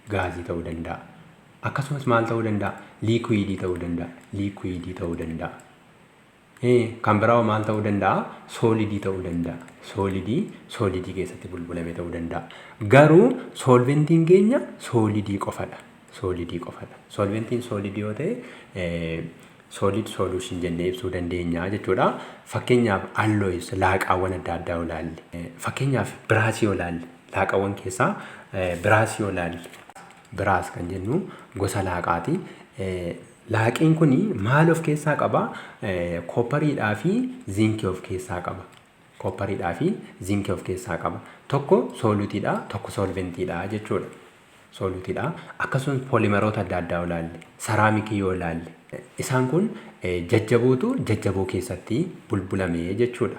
Gaazii ta'uu danda'a. Akkasumas maal ta'uu danda'a? Liquidii ta'uu danda'a. Liquidii ta'uu danda'a. Kan biraa maal ta'uu danda'a? Solidii ta'uu danda'a. Solidii keessatti bulbulame ta'uu danda'a. Garuu solventiin keenya solidii qofadha. Solidii qofadha. Solventiin solidii yoo ta'e, solid solution jennee ibsuu dandeenya jechuudha. Fakkeenyaaf, alloys, laaqaawwan adda addaa yoo ilaalle, fakkeenyaaf brassii yoo ilaalle, laaqaawwan keessaa brassii yoo ilaalle, brass kan jennu gosa laaqaati. Laaqiin kun maal of keessaa qaba? Copperiidhaa fi zinkii of keessaa qaba. Copperiidhaa fi zinkii of keessaa qaba. Tokko solutiidha, tokko solventiidha jechuudha. Solutiidha. Akkasumas poolimeroota adda addaa yoo ilaalle, ceramicii yoo ilaalle, isaan kun jajjabootu jajjaboo keessatti bulbulame jechuudha.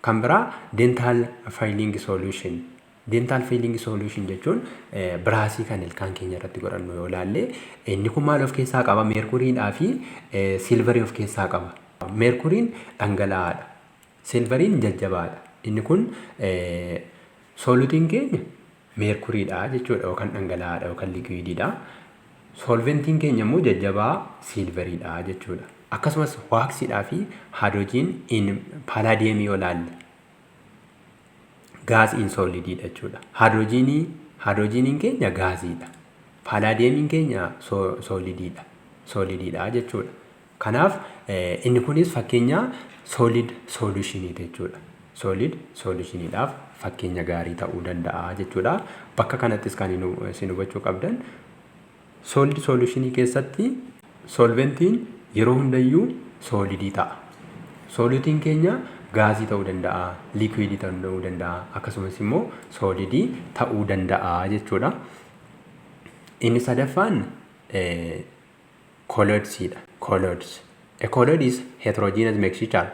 Kan biraa dental filling solution. Dental filling solution jechuun brushii kan ilkaan keenya irratti godhannu yoo ilaalle, inni kun maal of keessaa qaba? Meerkuriidhaa fi silverii of keessaa qaba. Meerkuriin dhangala'aadha. Silveriin jajjabaadha. Inni kun soluteiin keenya meerkuriidha jechuudha, yookaan dhangala'aadha yookaan liquidiidha. Solventiin keenya immoo jajjabaa silveriidha jechuudha. Akkasumas waxiidhaa fi hydrogen in palladiumii yoo ilaalle, gas in solidiidha jechuudha. Hydrogeniin keenya gasiidha. Palladiumiin keenya solidiidha. Solidiidha jechuudha. Kanaaf inni kunis fakkeenya solid solutioniiti jechuudha. Solid solutioniidhaaf fakkeenya gaarii ta'uu danda'a jechuudha. Bakka kanattis kan isin hubachuu qabdan, solid solutionii keessatti solventiin yeroo hundayyuu solidii ta'a. Soluteiin keenya gasii ta'uu danda'a, liquidii ta'uu danda'a, akkasumas immoo solidii ta'uu danda'a jechuudha. Inni sadaffaan colloidsiidha. Colloids. A colloid is heterogeneous mixture.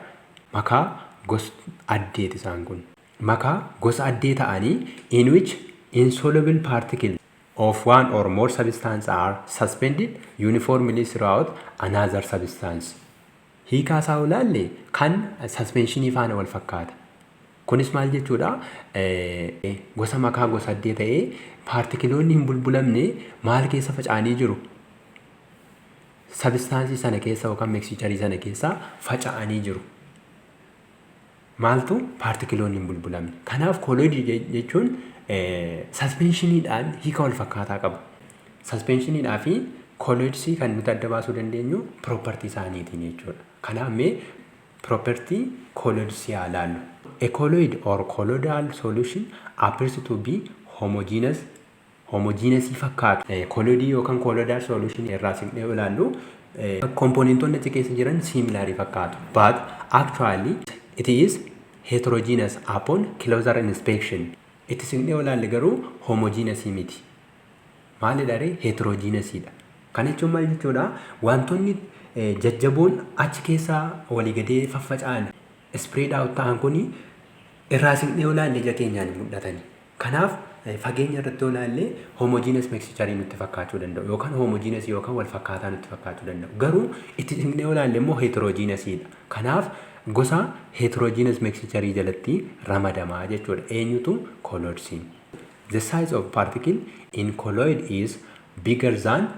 Makaa gosa addeeti isaan kun. Makaa gosa addee ta'anii in which insoluble particle of one or more substance are suspended uniformly throughout another substance. Hiikaa isaa ilaalle, kan suspensionii faana wal fakkaata. Kunis maal jechuudha? Gosa makaa gosa addee ta'ee particleoonni hin bulbulamne maal keessa faca'anii jiru? Substanceii sana keessa yookaan mixtureii sana keessa faca'anii jiru. Maaltu? Particleoonni hin bulbulamne. Kanaaf colloidii jechuun suspensioniidhaan hiika wal fakkaataa qabu. Suspensioniidhaa fi colloidsii kan nuti adda baasuu dandeenyu propertyii isaaniitiin jechuudha. Kanaaf mee propertyii colloidsii haa ilaallu. A colloid or colloidal solution appears to be homogeneous, homogeneous fakkaatu. Colloidii yookaan colloidal solution irraa siqnee ilaallu, componentoonni achi keessa jiran similarii fakkaatu. But actually it is heterogeneous upon closer inspection. Itti siqnee ilaalle garuu homogeneous miti. Maalidha ree? Heterogeneousidha. Kana jechuun maal jechuudha? Wantoonni jajjaboon achi keessaa walii gadee faffaca'an, spread out ta'an kuni, irraa siqnee ilaalle ija keenyaan hin mul'atani. Kanaaf fageenya irratti yoo ilaalle homogeneous mixture nutti fakkaachuu danda'u, yookaan homogeneous yookaan wal fakkaataa nutti fakkaachuu danda'u. Garuu itti siqnee yoo ilaalle immoo heterogeneousidha. Kanaaf gosa heterogeneous mixture jalatti ramadamaa jechuudha. Eenyutu? Colloidsiin. The size of particle in colloid is bigger than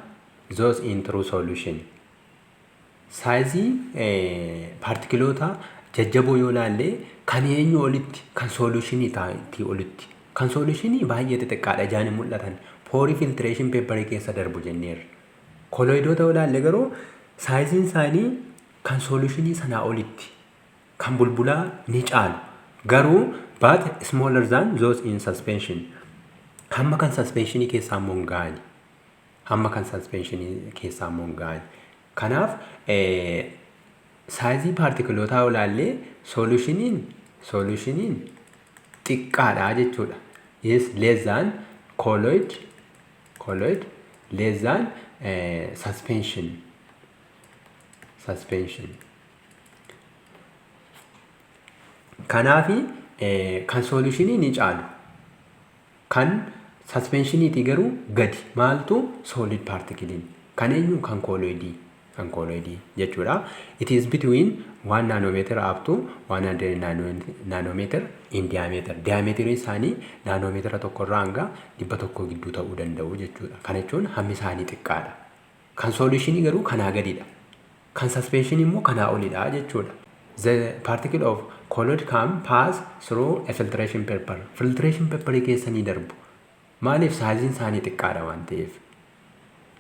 those in true solution. Sizeii particleoota jajjaboo yoo ilaalle, kan eenyu olitti? Kan solutionii ta'e olitti. Kan solutionii baay'ee xixiqqaadha, ijaan hin mul'atan. Poreii filtration paperii keessa darbu jenneerra. Colloidoota yoo ilaalle garuu sizeiin isaanii kan solutionii sanaa olitti. Kan bulbulaa ni caalu. Garuu but smaller than those in suspension. Hamma kan suspensionii keessaa immoo hin ga'ani. Hamma kan suspensionii keessaa immoo hin ga'ani. Kanaaf sizeii particleootaa yoo ilaalle, solutioniin xiqqaadha jechuudha. Is less than colloid, less than suspension. Kanaafi kan solutionii ni caalu. Kan suspensioniitii garuu gadi. Maaltu? Solid particleiin. Kan eenyu? Kan colloidii. Kan colloidii jechuudha. It is between 1 nanometer up to 100 nanometer in diameter. Diameteriin isaanii nanometera 1 irraa hanga 100 gidduu ta'uu danda'u jechuudha. Kana jechuun hammi isaanii xiqqaadha. Kan solutionii garuu kanaa gadidha. Kan suspensionii immoo kanaa olidha jechuudha. The particle of colloid can pass through a filtration paper. Filtration paper keessa ni darbu. Maaliif? Sizeiin isaanii xiqqaadha waan ta'eef.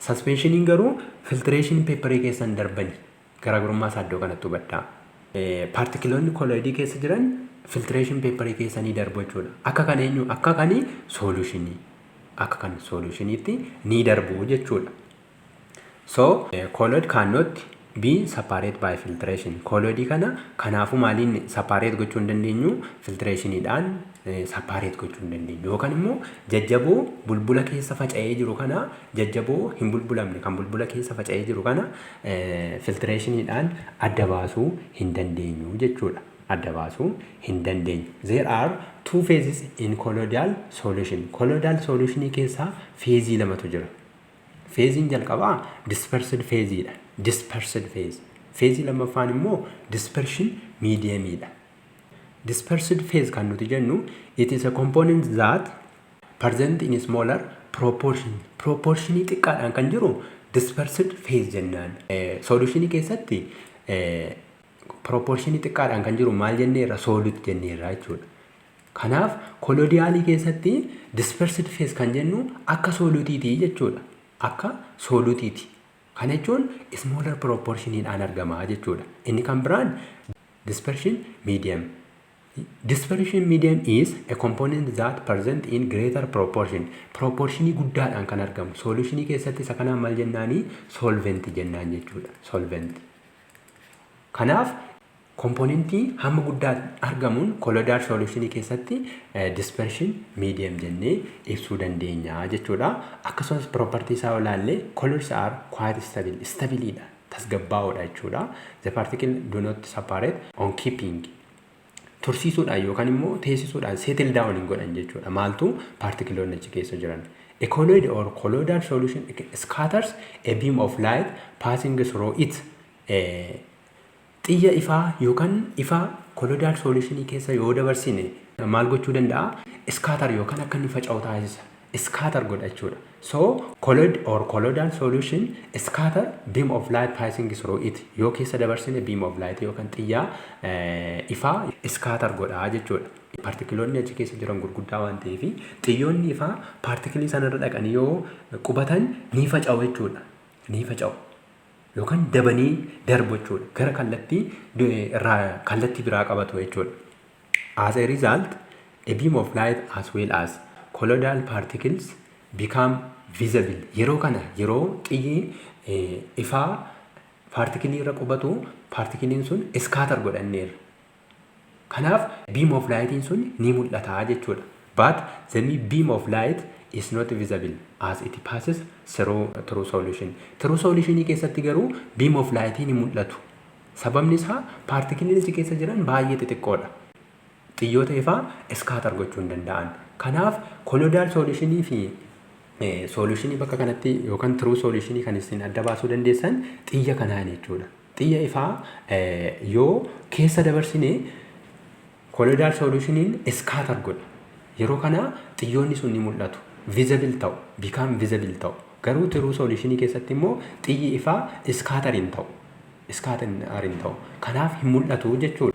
Suspensioniin garuu filtration paper keessa hin darbani. Garaagarummaa isaa iddoo kanatti hubadhaa. Particleoonni colloidii keessa jiran filtration paper keessa ni darbu jechuudha. Akka kan eenyu? Akka kan solutionii. Akka kan solutioniitti ni darbu jechuudha. So colloid cannot be separate by filtration. Colloidii kana kanaafuu maaliin separate gochuu hin dandeenyu? Filtrationiidhaan separate gochuu hin dandeenyu. Yookaan immoo jajjaboo bulbula keessa faca'ee jiru kana, jajjaboo hin bulbulamne kan bulbula keessa faca'ee jiru kana filtrationiidhaan adda baasuu hin dandeenyu jechuudha. adda baasuu hin dandeenyu. There are two phases in colloidal solution. Colloidal solutionii keessaa phaseii lamatu jira. Phaseiin jalqabaa dispersed phaseiidha. Dispersed phase. Phaseii lammaffaan immoo dispersion mediumidha. Dispersed phase kan nuti jennu, it is a component that present in smaller proportion. Proportionii xiqqaadhaan kan jiru dispersed phase jennaan. Solutionii keessatti proportionii xiqqaadhaan kan jiru maal jenneerra? Solute jenneerra jechuudha. Kanaaf colloidalii keessatti dispersed phase kan jennu akka soluteiiti jechuudha. Akka soluteiiti. Kana jechuun smaller proportioniidhaan argama jechuudha. Inni kan biraan dispersion medium. Dispersion medium is a component that present in greater proportion. Proportionii guddaadhaan kan argamu. Solutionii keessatti isa kanaan maal jennaanii? Solvent jennaan jechuudha. Solvent. Kanaaf componentii hamma guddaa argamuun colloidal solutionii keessatti dispersion medium jennee ibsuu dandeenya jechuudha. Akkasumas property isaa ilaalle, colloids are quite stable. Stableiidha. Tasgabbaa'oodha jechuudha. The particle do not separate on keeping. Tursiisuudhaan yookaan immoo teessisuudhaan settle down hin godhan jechuudha. Maaltu? Particleoonni achi keessa jiran. A colloid or colloidal solution scatters a beam of light passing through it. Xiyya ifaa yookaan ifaa colloidal solutionii keessa yoo dabarsine maal gochuu danda'a? Scatter yookaan akka inni faca'u taasisa. Scatter godha jechuudha. So colloid or colloidal solution scatter beam of light passing through it. Yoo keessa dabarsine beam of light yookaan xiyyaa ifaa scatter godha jechuudha. Particleoonni achi keessa jiran gurguddaa waan ta'eef, xiyyoonni ifaa particleii sanarra dhaqanii yoo qubatan ni faca'u jechuudha. Ni faca'u. Yookaan dabanii darbu jechuudha. Gara kallattii irraa kallattii biraa qabatu jechuudha. As a result, a beam of light as well as colloidal particles become visible. Yeroo kana, yeroo xiyyi ifaa particleii irra qubatu, particleiin sun scatter godhanneerra. Kanaaf beam of lightiin sun ni mul'ata jechuudha. But the beam of light is not visible as it passes through true solution. True solution keessatti garuu beam of light ni mul'atu. Sababni isaa particleiin achi keessa jiran baay'ee xixiqqoodha. Xiyyoota ifaa scatter gochuu hin danda'an. Kanaaf colloidal solutionii fi solutionii bakka kanatti yookaan true solutionii kan isin adda baasuu dandeessan xiyya kanaan jechuudha. Xiyya ifaa yoo keessa dabarsine colloidal solutioniin scatter godha. Yeroo kana xiyyoonni sun ni mul'atu. Visible ta'u, become visible ta'u. Garuu true solutionii keessatti immoo xiyyi ifaa scatter hin ta'u. Scatter hin ta'u. Kanaaf hin mul'atu jechuudha.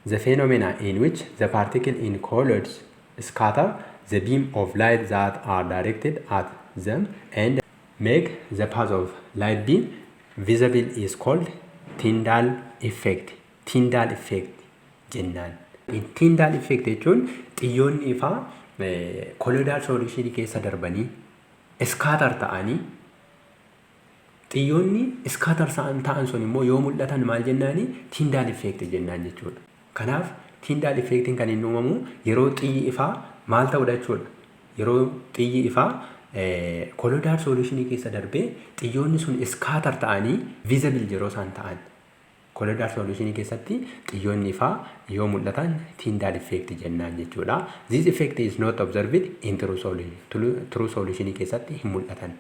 The phenomena in which the particle in colloids scatter the beam of light that are directed at them and make the path of light beam visible is called Tyndall effect. Tyndall effect jennaan. Tyndall effect jechuun xiyyoonni ifaa colloidal solution keessa darbanii scatter ta'anii, xiyyoonni scatter ta'an sun immoo yoo mul'atan maal jennaani? Tyndall effect jennaan jechuudha. Kanaaf Tyndall effectiin kan inni uumamu yeroo xiyyi ifaa maal ta'udha jechuudha. Yeroo xiyyi ifaa colloidal solutionii keessa darbee xiyyoonni sun scatter ta'anii visible yeroo isaan ta'an. Colloidal solutionii keessatti xiyyoonni ifaa yoo mul'atan Tyndall effect jennaan jechuudha. This effect is not observed in true solution. True solutionii keessatti hin mul'atan.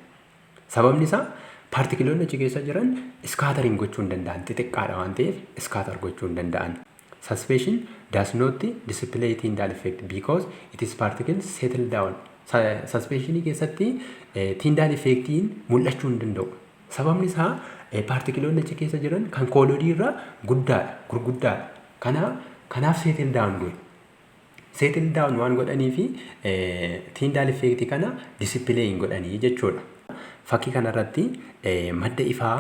Sababni isaa particleoonni achi keessa jiran scattering gochuu hin danda'an. Xixiqqaadha waan ta'eef scatter gochuu hin danda'an. Suspension does not display Tyndall effect because its particles settle down. Suspensionii keessatti Tyndall effectiin mul'achuu hin danda'u. Sababni isaa particleoonni achi keessa jiran kan colloidii irraa guddaadha, gurguddaadha. Kanaaf settle down godhu. Settle down waan godhanii fi Tyndall effectii kana display hin godhanii jechuudha. Fakkii kanarratti madda ifaa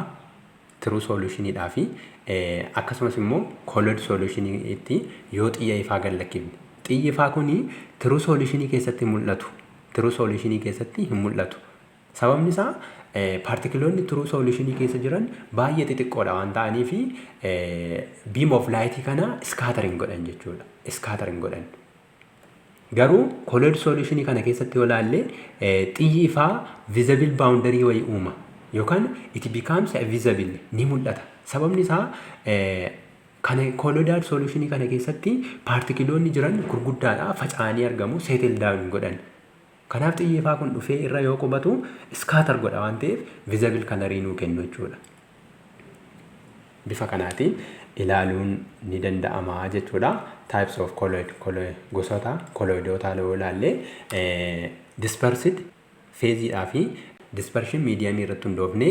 true solutioniidhaa fi akkasumas immoo colloid solutioniitti yoo xiyya ifaa gad lakkifne. Xiyyi ifaa kuni true solutionii keessatti mul'atu. True solutionii keessatti hin mul'atu. Sababni isaa particleoonni true solutionii keessa jiran baay'ee xixiqqoodha waan ta'anii fi beam of light kana scattering godhan jechuudha. Scattering godhan. Garuu colloid solutionii kana keessatti yoo ilaalle, xiyyi ifaa visible boundary wayii uuma yookaan it becomes visible, ni mul'ata. Sababni isaa kana colloidal solutionii kana keessatti paartikiloonni jiran gurguddaadha, faca'anii argamu, settle down godhan. Kanaaf xiyyi ifaa kun dhufee irra yoo qubatu scatter godha waan ta'eef visible colorii nuu kennu jechuudha. Bifa kanaatiin ilaaluun ni danda'ama jechuudha. Types of colloid, gosoota colloidoota yoo ilaalle, dispersed phaseiidhaa fi dispersion mediumii irratti hundoofne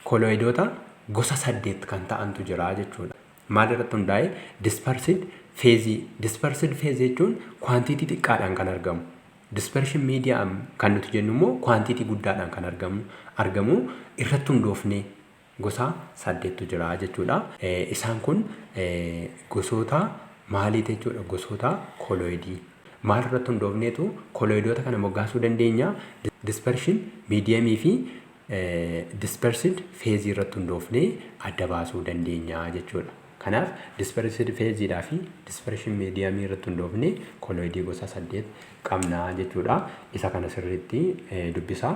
colloidoota gosa saddeet kan ta'antu jira jechuudha. Maal irratti hundaa'e? Dispersed phaseii. Dispersed phase jechuun quantity xiqqaadhaan kan argamu. Dispersion medium kan nuti jennu immoo quantity guddaadhaan kan argamu irratti hundoofne gosa saddeettu jira jechuudha. Isaan kun gosoota maaliiti jechuudha? Gosoota colloidii. Maal irratti hundoofneetu colloidoota kana moggaasuu dandeenya? Dispersion mediumii fi dispersed phaseii irratti hundoofnee adda baasuu dandeenya jechuudha. Kanaaf dispersed phaseiidhaa fi dispersion mediumii irratti hundoofnee colloidii gosa saddeet qabna jechuudha. Isa kana sirriitti dubbisaa.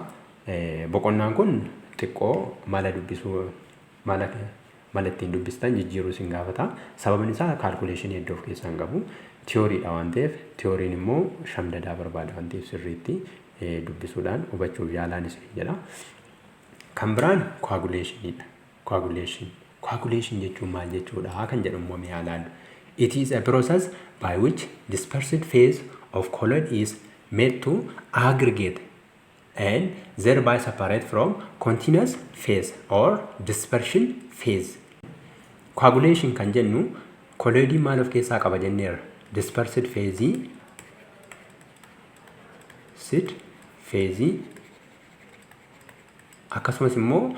Boqonnaan kun xiqqoo mala dubbisuu, mala ittiin dubbistan jijjiiruu isin gaafata. Sababni isaa calculationii hedduu of keessaa hin qabu. Tiyooriidha waan ta'eef, tiyooriin immoo shamdadaa barbaada waan ta'eef, sirriitti dubbisuudhaan hubachuuf yaalaan isin jedha. Kan biraan coagulationiidha. Coagulation. Coagulation jechuun maal jechuudha kan jedhu immoo mee ilaallu. It is a process by which dispersed phase of colloid is made to aggregate and thereby separate from continuous phase or dispersion phase. Coagulation kan jennu colloidii maal of keessaa qaba jenneerra? Dispersed phase, sed phase, akkasumas immoo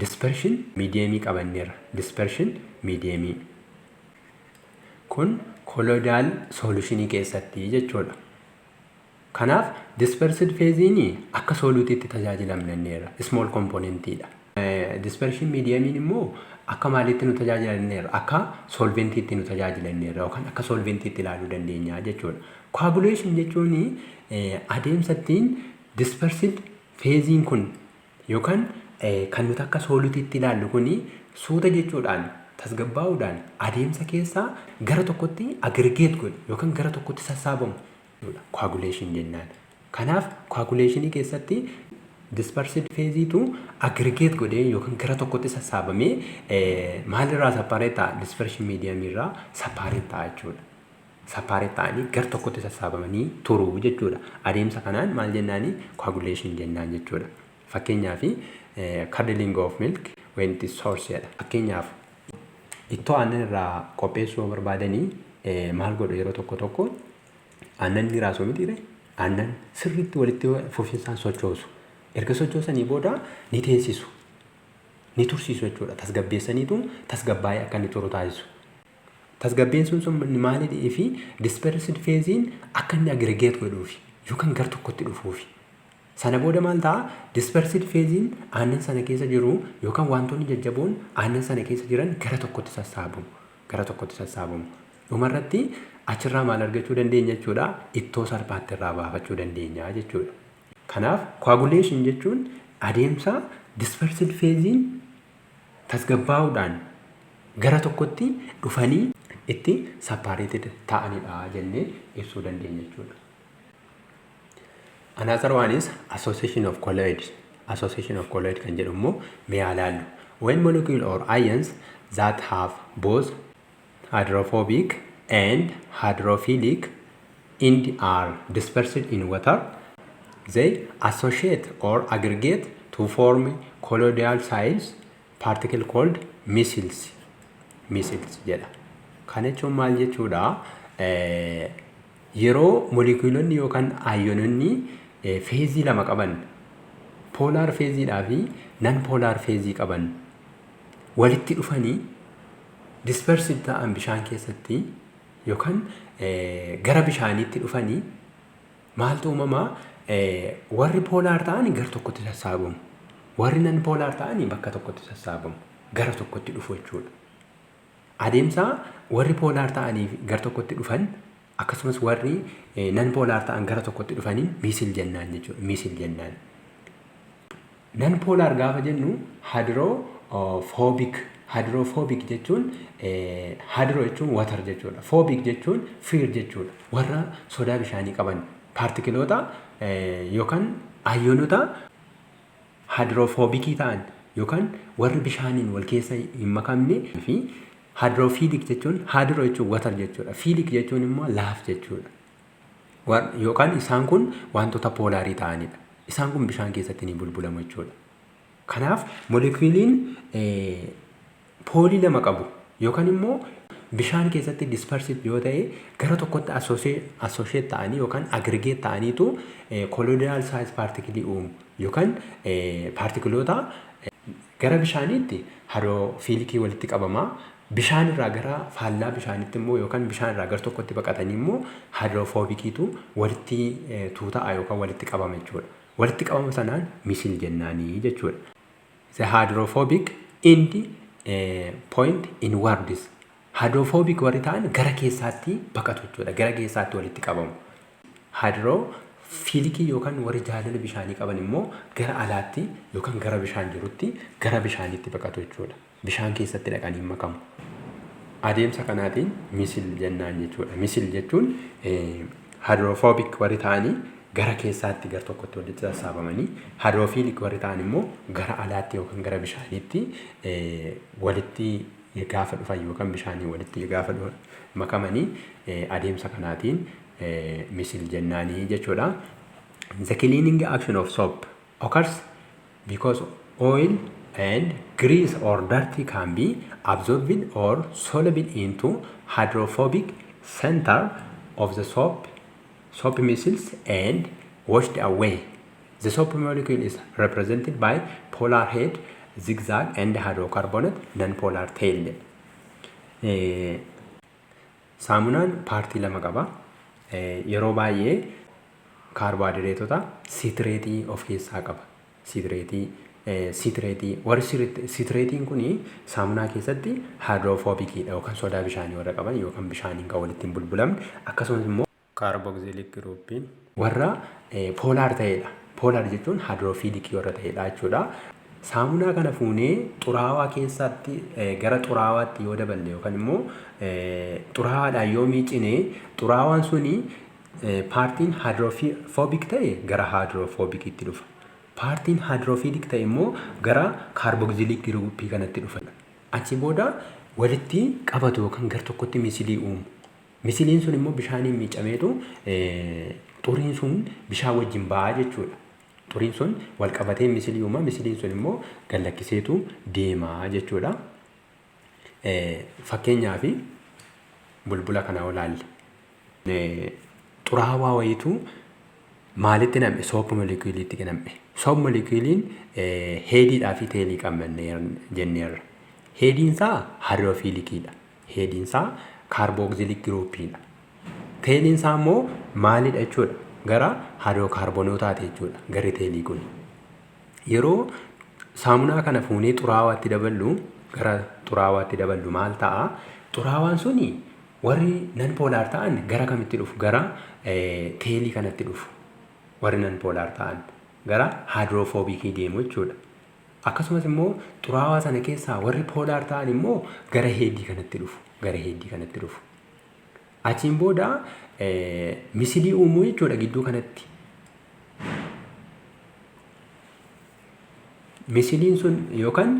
dispersion mediumii qabanneerra. Dispersion mediumii kun colloidal solutionii keessatti jechuudha. Kanaaf dispersed phaseiin akka soluteiitti tajaajilamneerra. Small componentiidha. Dispersion mediumiin immoo akka maaliitti nu tajaajilanneerra? Akka solventiitti nu tajaajilanneerra yookaan akka solventiitti ilaaluu dandeenya jechuudha. Coagulation jechuun adeemsa ittiin dispersed phaseiin kun yookaan kan nuti akka soluteiitti ilaallu kun suuta jechuudhaan tasgabbaa'uudhaan adeemsa keessaa gara tokkotti aggregate godhu yookaan gara tokkotti sassaabamu coagulation jennaan. Kanaaf coagulationii keessatti dispersed phaseiitu aggregate godhee yookaan gara tokkotti sassaabamee maalirraa separate ta'a? Dispersion mediumirraa separate ta'a jechuudha. Separate ta'anii gara tokkotti sassaabamanii turu jechuudha. Adeemsa kanaan maal jennaani? Coagulation jennaan jechuudha. Fakkeenyaaf, curdling of milk when it is sour jedha. Fakkeenyaaf, ittoo aannan irraa qopheessuu barbaadanii maal godhu? Yeroo tokko tokko aannan ni raasuu mitiire? Aannan sirriitti walitti fufinsaan sochoosu. Erga sochoosanii booda ni teessisu. Ni tursiisu jechuudha. Tasgabbeessaniitu tasgabbaa'ee akka inni turu taasisu. Tasgabbeessuun sun maalidhii fi dispersed phaseiin akka inni aggregate godhuufi yookaan gar tokkotti dhufuufi. Sana booda maal ta'a? Dispersed phaseiin aannan sana keessa jiru yookaan wantoonni jajjaboon aannan sana keessa jiran gara tokkotti sassaabamu. Gara tokkotti sassaabamu. Dhumarratti achirraa maal argachuu dandeenya jechuudha? Ittoo salphaatti irraa baafachuu dandeenya jechuudha. Kanaaf coagulation jechuun adeemsa dispersed phaseiin tasgabbaa'uudhaan gara tokkotti dhufanii itti separated ta'anidha jennee ibsuu dandeenya jechuudha. Another one is association of colloids. Association of colloid kan jedhu immoo mee haa ilaallu. When molecule or ions that have both hydrophobic and hydrophilic end are dispersed in water, they associate or aggregate to form colloidal size particle called micelles. Micelles jedha. Kana jechuun maal jechuudha? Yeroo molekuulonni yookaan aayyoononni phaseii lama qaban, polar phaseiidhaa fi non polar phaseii qaban, walitti dhufanii dispersed ta'an bishaan keessatti yookaan gara bishaaniitti dhufanii, maaltu uumamaa? Warri polar ta'an gara tokkotti sassaabamu. Warri non polar ta'an bakka tokkotti sassaabamu. Gara tokkotti dhufu jechuudha. Adeemsa warri polar ta'anii gara tokkotti dhufan akkasumas warri non polar ta'an gara tokkotti dhufaniin micelle jennaan jechuudha. Micelle jennaan. Non polar gaafa jennu hydrophobic Hydrophobic. Hydrophobic jechuun, hydro jechuun water jechuudha. Phobic jechuun fear jechuudha. Warra sodaa bishaanii qaban, paartikiloota yookaan ayyoonota hydrophobicii ta'an yookaan warri bishaaniin wal keessa hin makamne fi hydrophilic jechuun, hydro jechuun water jechuudha. Philic jechuun immoo love jechuudha. Yookaan isaan kun wantoota polarii ta'anidha. Isaan kun bishaan keessatti ni bulbulamu jechuudha. Kanaaf moolekuuliin poolii lama qabu yookaan immoo bishaan keessatti dispersed yoo ta'e, gara tokkotti associate ta'anii yookaan aggregate ta'aniitu colloidal size particleii uumu, yookaan paartikiloota gara bishaaniitti hydrophilicii walitti qabamaa, bishaan irraa gara faallaa bishaanitti immoo yookaan bishaan irraa gara tokkotti baqatanii immoo hydrophobiciitu walitti tuuta'a yookaan walitti qabama jechuudha. Walitti qabama sanaan micelle jennaanii jechuudha. The hydrophobic end point inwards. Hydrophobic warri ta'an gara keessaatti baqatu jechuudha. Gara keessaatti walitti qabamu. Hydrophilicii yookaan warri jaalala bishaanii qaban immoo gara alaatti yookaan gara bishaan jirutti, gara bishaaniitti baqatu jechuudha. Bishaan keessatti dhaqanii makamu. Adeemsa kanaatiin micelle jennaan jechuudha. Micelle jechuun hydrophobic warri ta'anii gara keessaatti gara tokkotti walitti sassaabamanii, hydrophilic warri ta'an immoo gara alaatti yookaan gara bishaaniitti walitti gaafa dhufan yookaan bishaanii walitti gaafa makamanii, adeemsa kanaatiin micelle jennaanii jechuudha. The cleaning action of soap occurs because oil and grease or dirty can be absorbed or soluble into hydrophobic center of the soap micelles and washed away. The soap molecule is represented by polar head, zigzag and hydrocarbonate non-polar tail. Saamunaan partii lama qaba. Yeroo baay'ee kaarboohayidireetota citrateii of keessaa qaba. Citrateii warri citrateiin kun saamunaa keessatti hydrophobiciidha yookaan sodaa bishaanii warra qaban yookaan bishaaniin kan walitti hin bulbulamne, akkasumas immoo carboxylic groupiin warra polar ta'edha. Polar jechuun hydrophilicii warra ta'edha jechuudha. Saamunaa kana fuunee xuraawaa keessatti, gara xuraawaatti yoo daballe yookaan immoo xuraawaadhaan yoo miicine, xuraawaan suni partiin hydrophobic ta'e gara hydrophobiciitti dhufa. Partiin hydrophilic ta'e immoo gara carboxylic groupii kanatti dhufa. Achi booda walitti qabatu yookaan gara tokkotti micelleii uumu. Micelleiin sun immoo bishaaniin miicameetu xuriin sun bishaan wajjin ba'aa jechuudha. Xuriin sun wal qabatee micelleii uuma. Micelleiin sun immoo gad lakkiseetu deemaa jechuudha. Fakkeenyaaf, bulbula kana yoo ilaalle, xuraawaa wayiitu maalitti nam'e? Soap moleculeiitti nam'e. Soap moleculeiin headiidhaa fi tailii qabna jenneerra. Headiin isaa hydrophiliciidha. Headiin isaa carboxylic groupiidha. Tailiin isaa immoo maalidha jechuudha? Gara hydrocarbonootaati jechuudha garri tailii kun. Yeroo saamunaa kana fuunee xuraawaatti daballu, gara xuraawaatti daballu, maal ta'a? Xuraawaan suni warri non polar ta'an gara kamitti dhufu? Gara tailii kanatti dhufu. Warri non polar ta'an gara hydrophobicii deemu jechuudha. Akkasumas immoo xuraawaa sana keessaa warri polar ta'an immoo gara headii kanatti dhufu. Gara headii kanatti dhufu. Achiin booda micelleii uumuu jechuudha gidduu kanatti. Micelleiin sun yookaan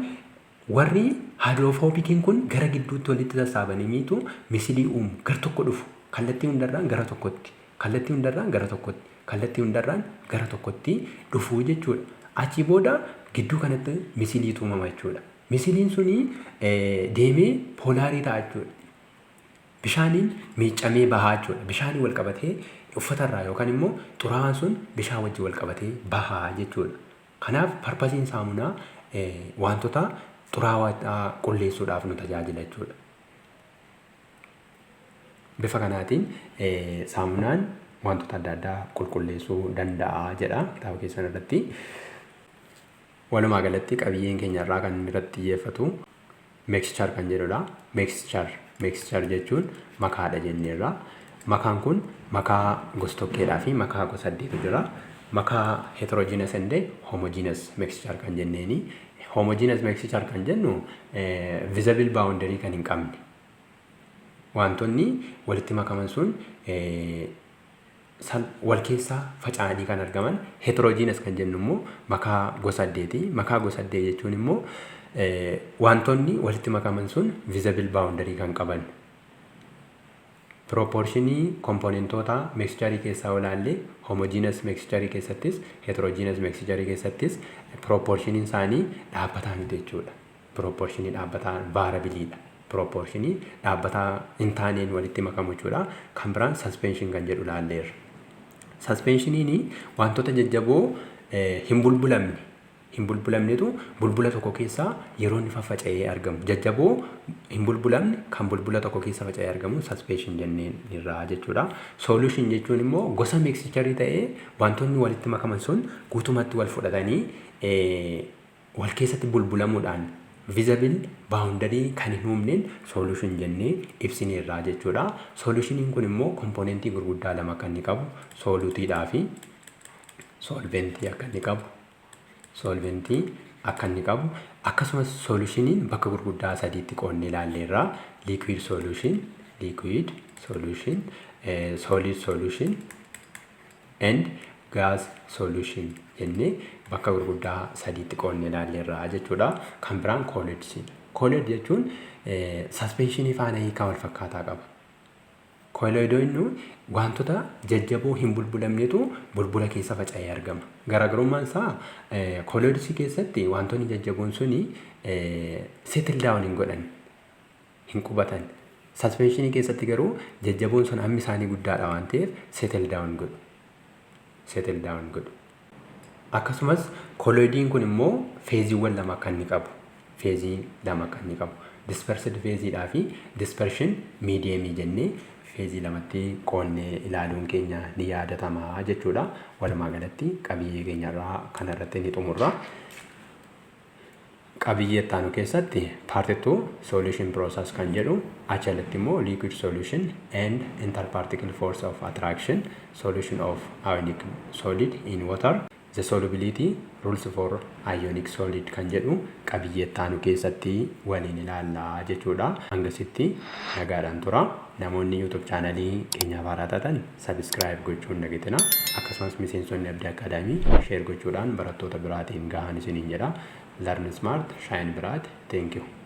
warri hydrophobiciin kun gara gidduutti walitti sassaabanii micelleii uumu, gar tokko dhufu, kallattii hundarraan gara tokkotti, kallattii hundarraan gara tokkotti, kallattii hundarraan gara tokkotti dhufuu jechuudha. Achii booda gidduu kanatti micelleiitu uumama jechuudha. Micelleiin suni deemee polarii ta'a jechuudha. Bishaaniin miiccamee bahaa jechuudha. Bishaaniin wal qabatee uffatarraa yookaan immoo xuraawaan sun bishaan wajjin wal qabatee bahaa jechuudha. Kanaaf purposeiin saamunaa wantoota xuraawaa qulleessuudhaaf nu tajaajila jechuudha. Bifa kanaatiin saamunaan wantoota adda addaa qulqulleessuu danda'a jedha kitaaba keessan irratti. Walumaa galatti qabiyyeen keenya irraa kan irratti xiyyeeffatu mixture kan jedhudha. Mixture jechuun makaadha jenneerra. Makaan kun makaa gos-tokkeedhaa fi makaa gosa saddeetu jira. Makaa heterogeneous and homogeneous mixture kan jenneeni. Homogeneous mixture kan jennu visible boundary kan hin qabne. Wantoonni walitti makaman sun wal keessaa faca'anii kan argaman. Heterogeneous kan jennu immoo makaa gosa addeeti. Makaa gosa addee jechuun immoo wantoonni walitti makaman sun visible boundary kan qaban. Proportionii componentoota mixture keessaa olaallee, homogeneous mixture keessattis heterogeneous mixture keessattis proportioniin isaanii dhaabbataa miti jechuudha. Proportionii dhaabbataa variableiidha. Proportionii dhaabbataa hin taaneen walitti makamu jechuudha. Kan biraan suspension kan jedhu ilaalleerra. Suspensioniin wantoota jajjaboo hin bulbulamnetu bulbula tokko keessaa yeroo inni faffaca'ee argamu. Jajjaboo hin bulbulamne kan bulbula tokko keessa faca'ee argamu suspension jenneen irraa jechuudha. Solution jechuun immoo gosa mixture ta'ee wantoonni walitti makaman sun guutumatti wal fudhatanii wal keessatti bulbulamuudhaan visible boundary kan hin uumneen solution jennee ibsineerraa jechuudha. Solutioniin kun immoo componentii gurguddaa lama kan inni qabu, soluteiidhaa fi solventii akka inni qabu. Solventii akka inni qabu, akkasumas solutioniin bakka gurguddaa sadiitti qoodnee ilaalleerra: liquid solution, liquid solution, solid solution and gas solution jennee bakka gurguddaa sadiitti qoodnee ilaalleerra jechuudha. Kan biraan colloidsiidha. Colloid jechuun suspensionii faana hiikaa wal fakkaataa qaba. Colloidoonni wantoota jajjaboo hin bulbulamnetu bulbula keessa faca'ee argama. Garaagarummaan isaa colloidsii keessatti wantoonni jajjaboon suni settle down hin godhan, hin qubatan. Suspensionii keessatti garuu jajjaboon sun hammi isaanii guddaadha waan ta'eef settle down godhu. Settle down godhu. Akkasumas colloidiin kun immoo phaseiiwwan lama kan inni qabu. Phaseii lama kan inni qabu. Dispersed phaseiidhaa fi dispersion mediumii jennee phaseii lamatti qoonnee ilaaluun keenya ni yaadatama jechuudha. Walumaa galatti qabiyyee keenyarraa kanarratti ni xumurra. Qabiyyee itti aanu keessatti part 2 solution process kan jedhu, achi alatti immoo liquid solution and interparticle force of attraction, solution of ionic solid in water, the solubility rules for ionic solid kan jedhu qabiyyee itti aanu keessatti waliin ilaallaa jechuudha. Hangasitti nagaadhaan tura. Namoonni YouTube channelii keenyaaf haaraa taatan subscribe gochuun dagatina. Akkasumas miseensonni Abdii Academy share gochuudhaan barattoota biraatiin gahan isiniin jedha. Learn smart, shine bright. Thank you.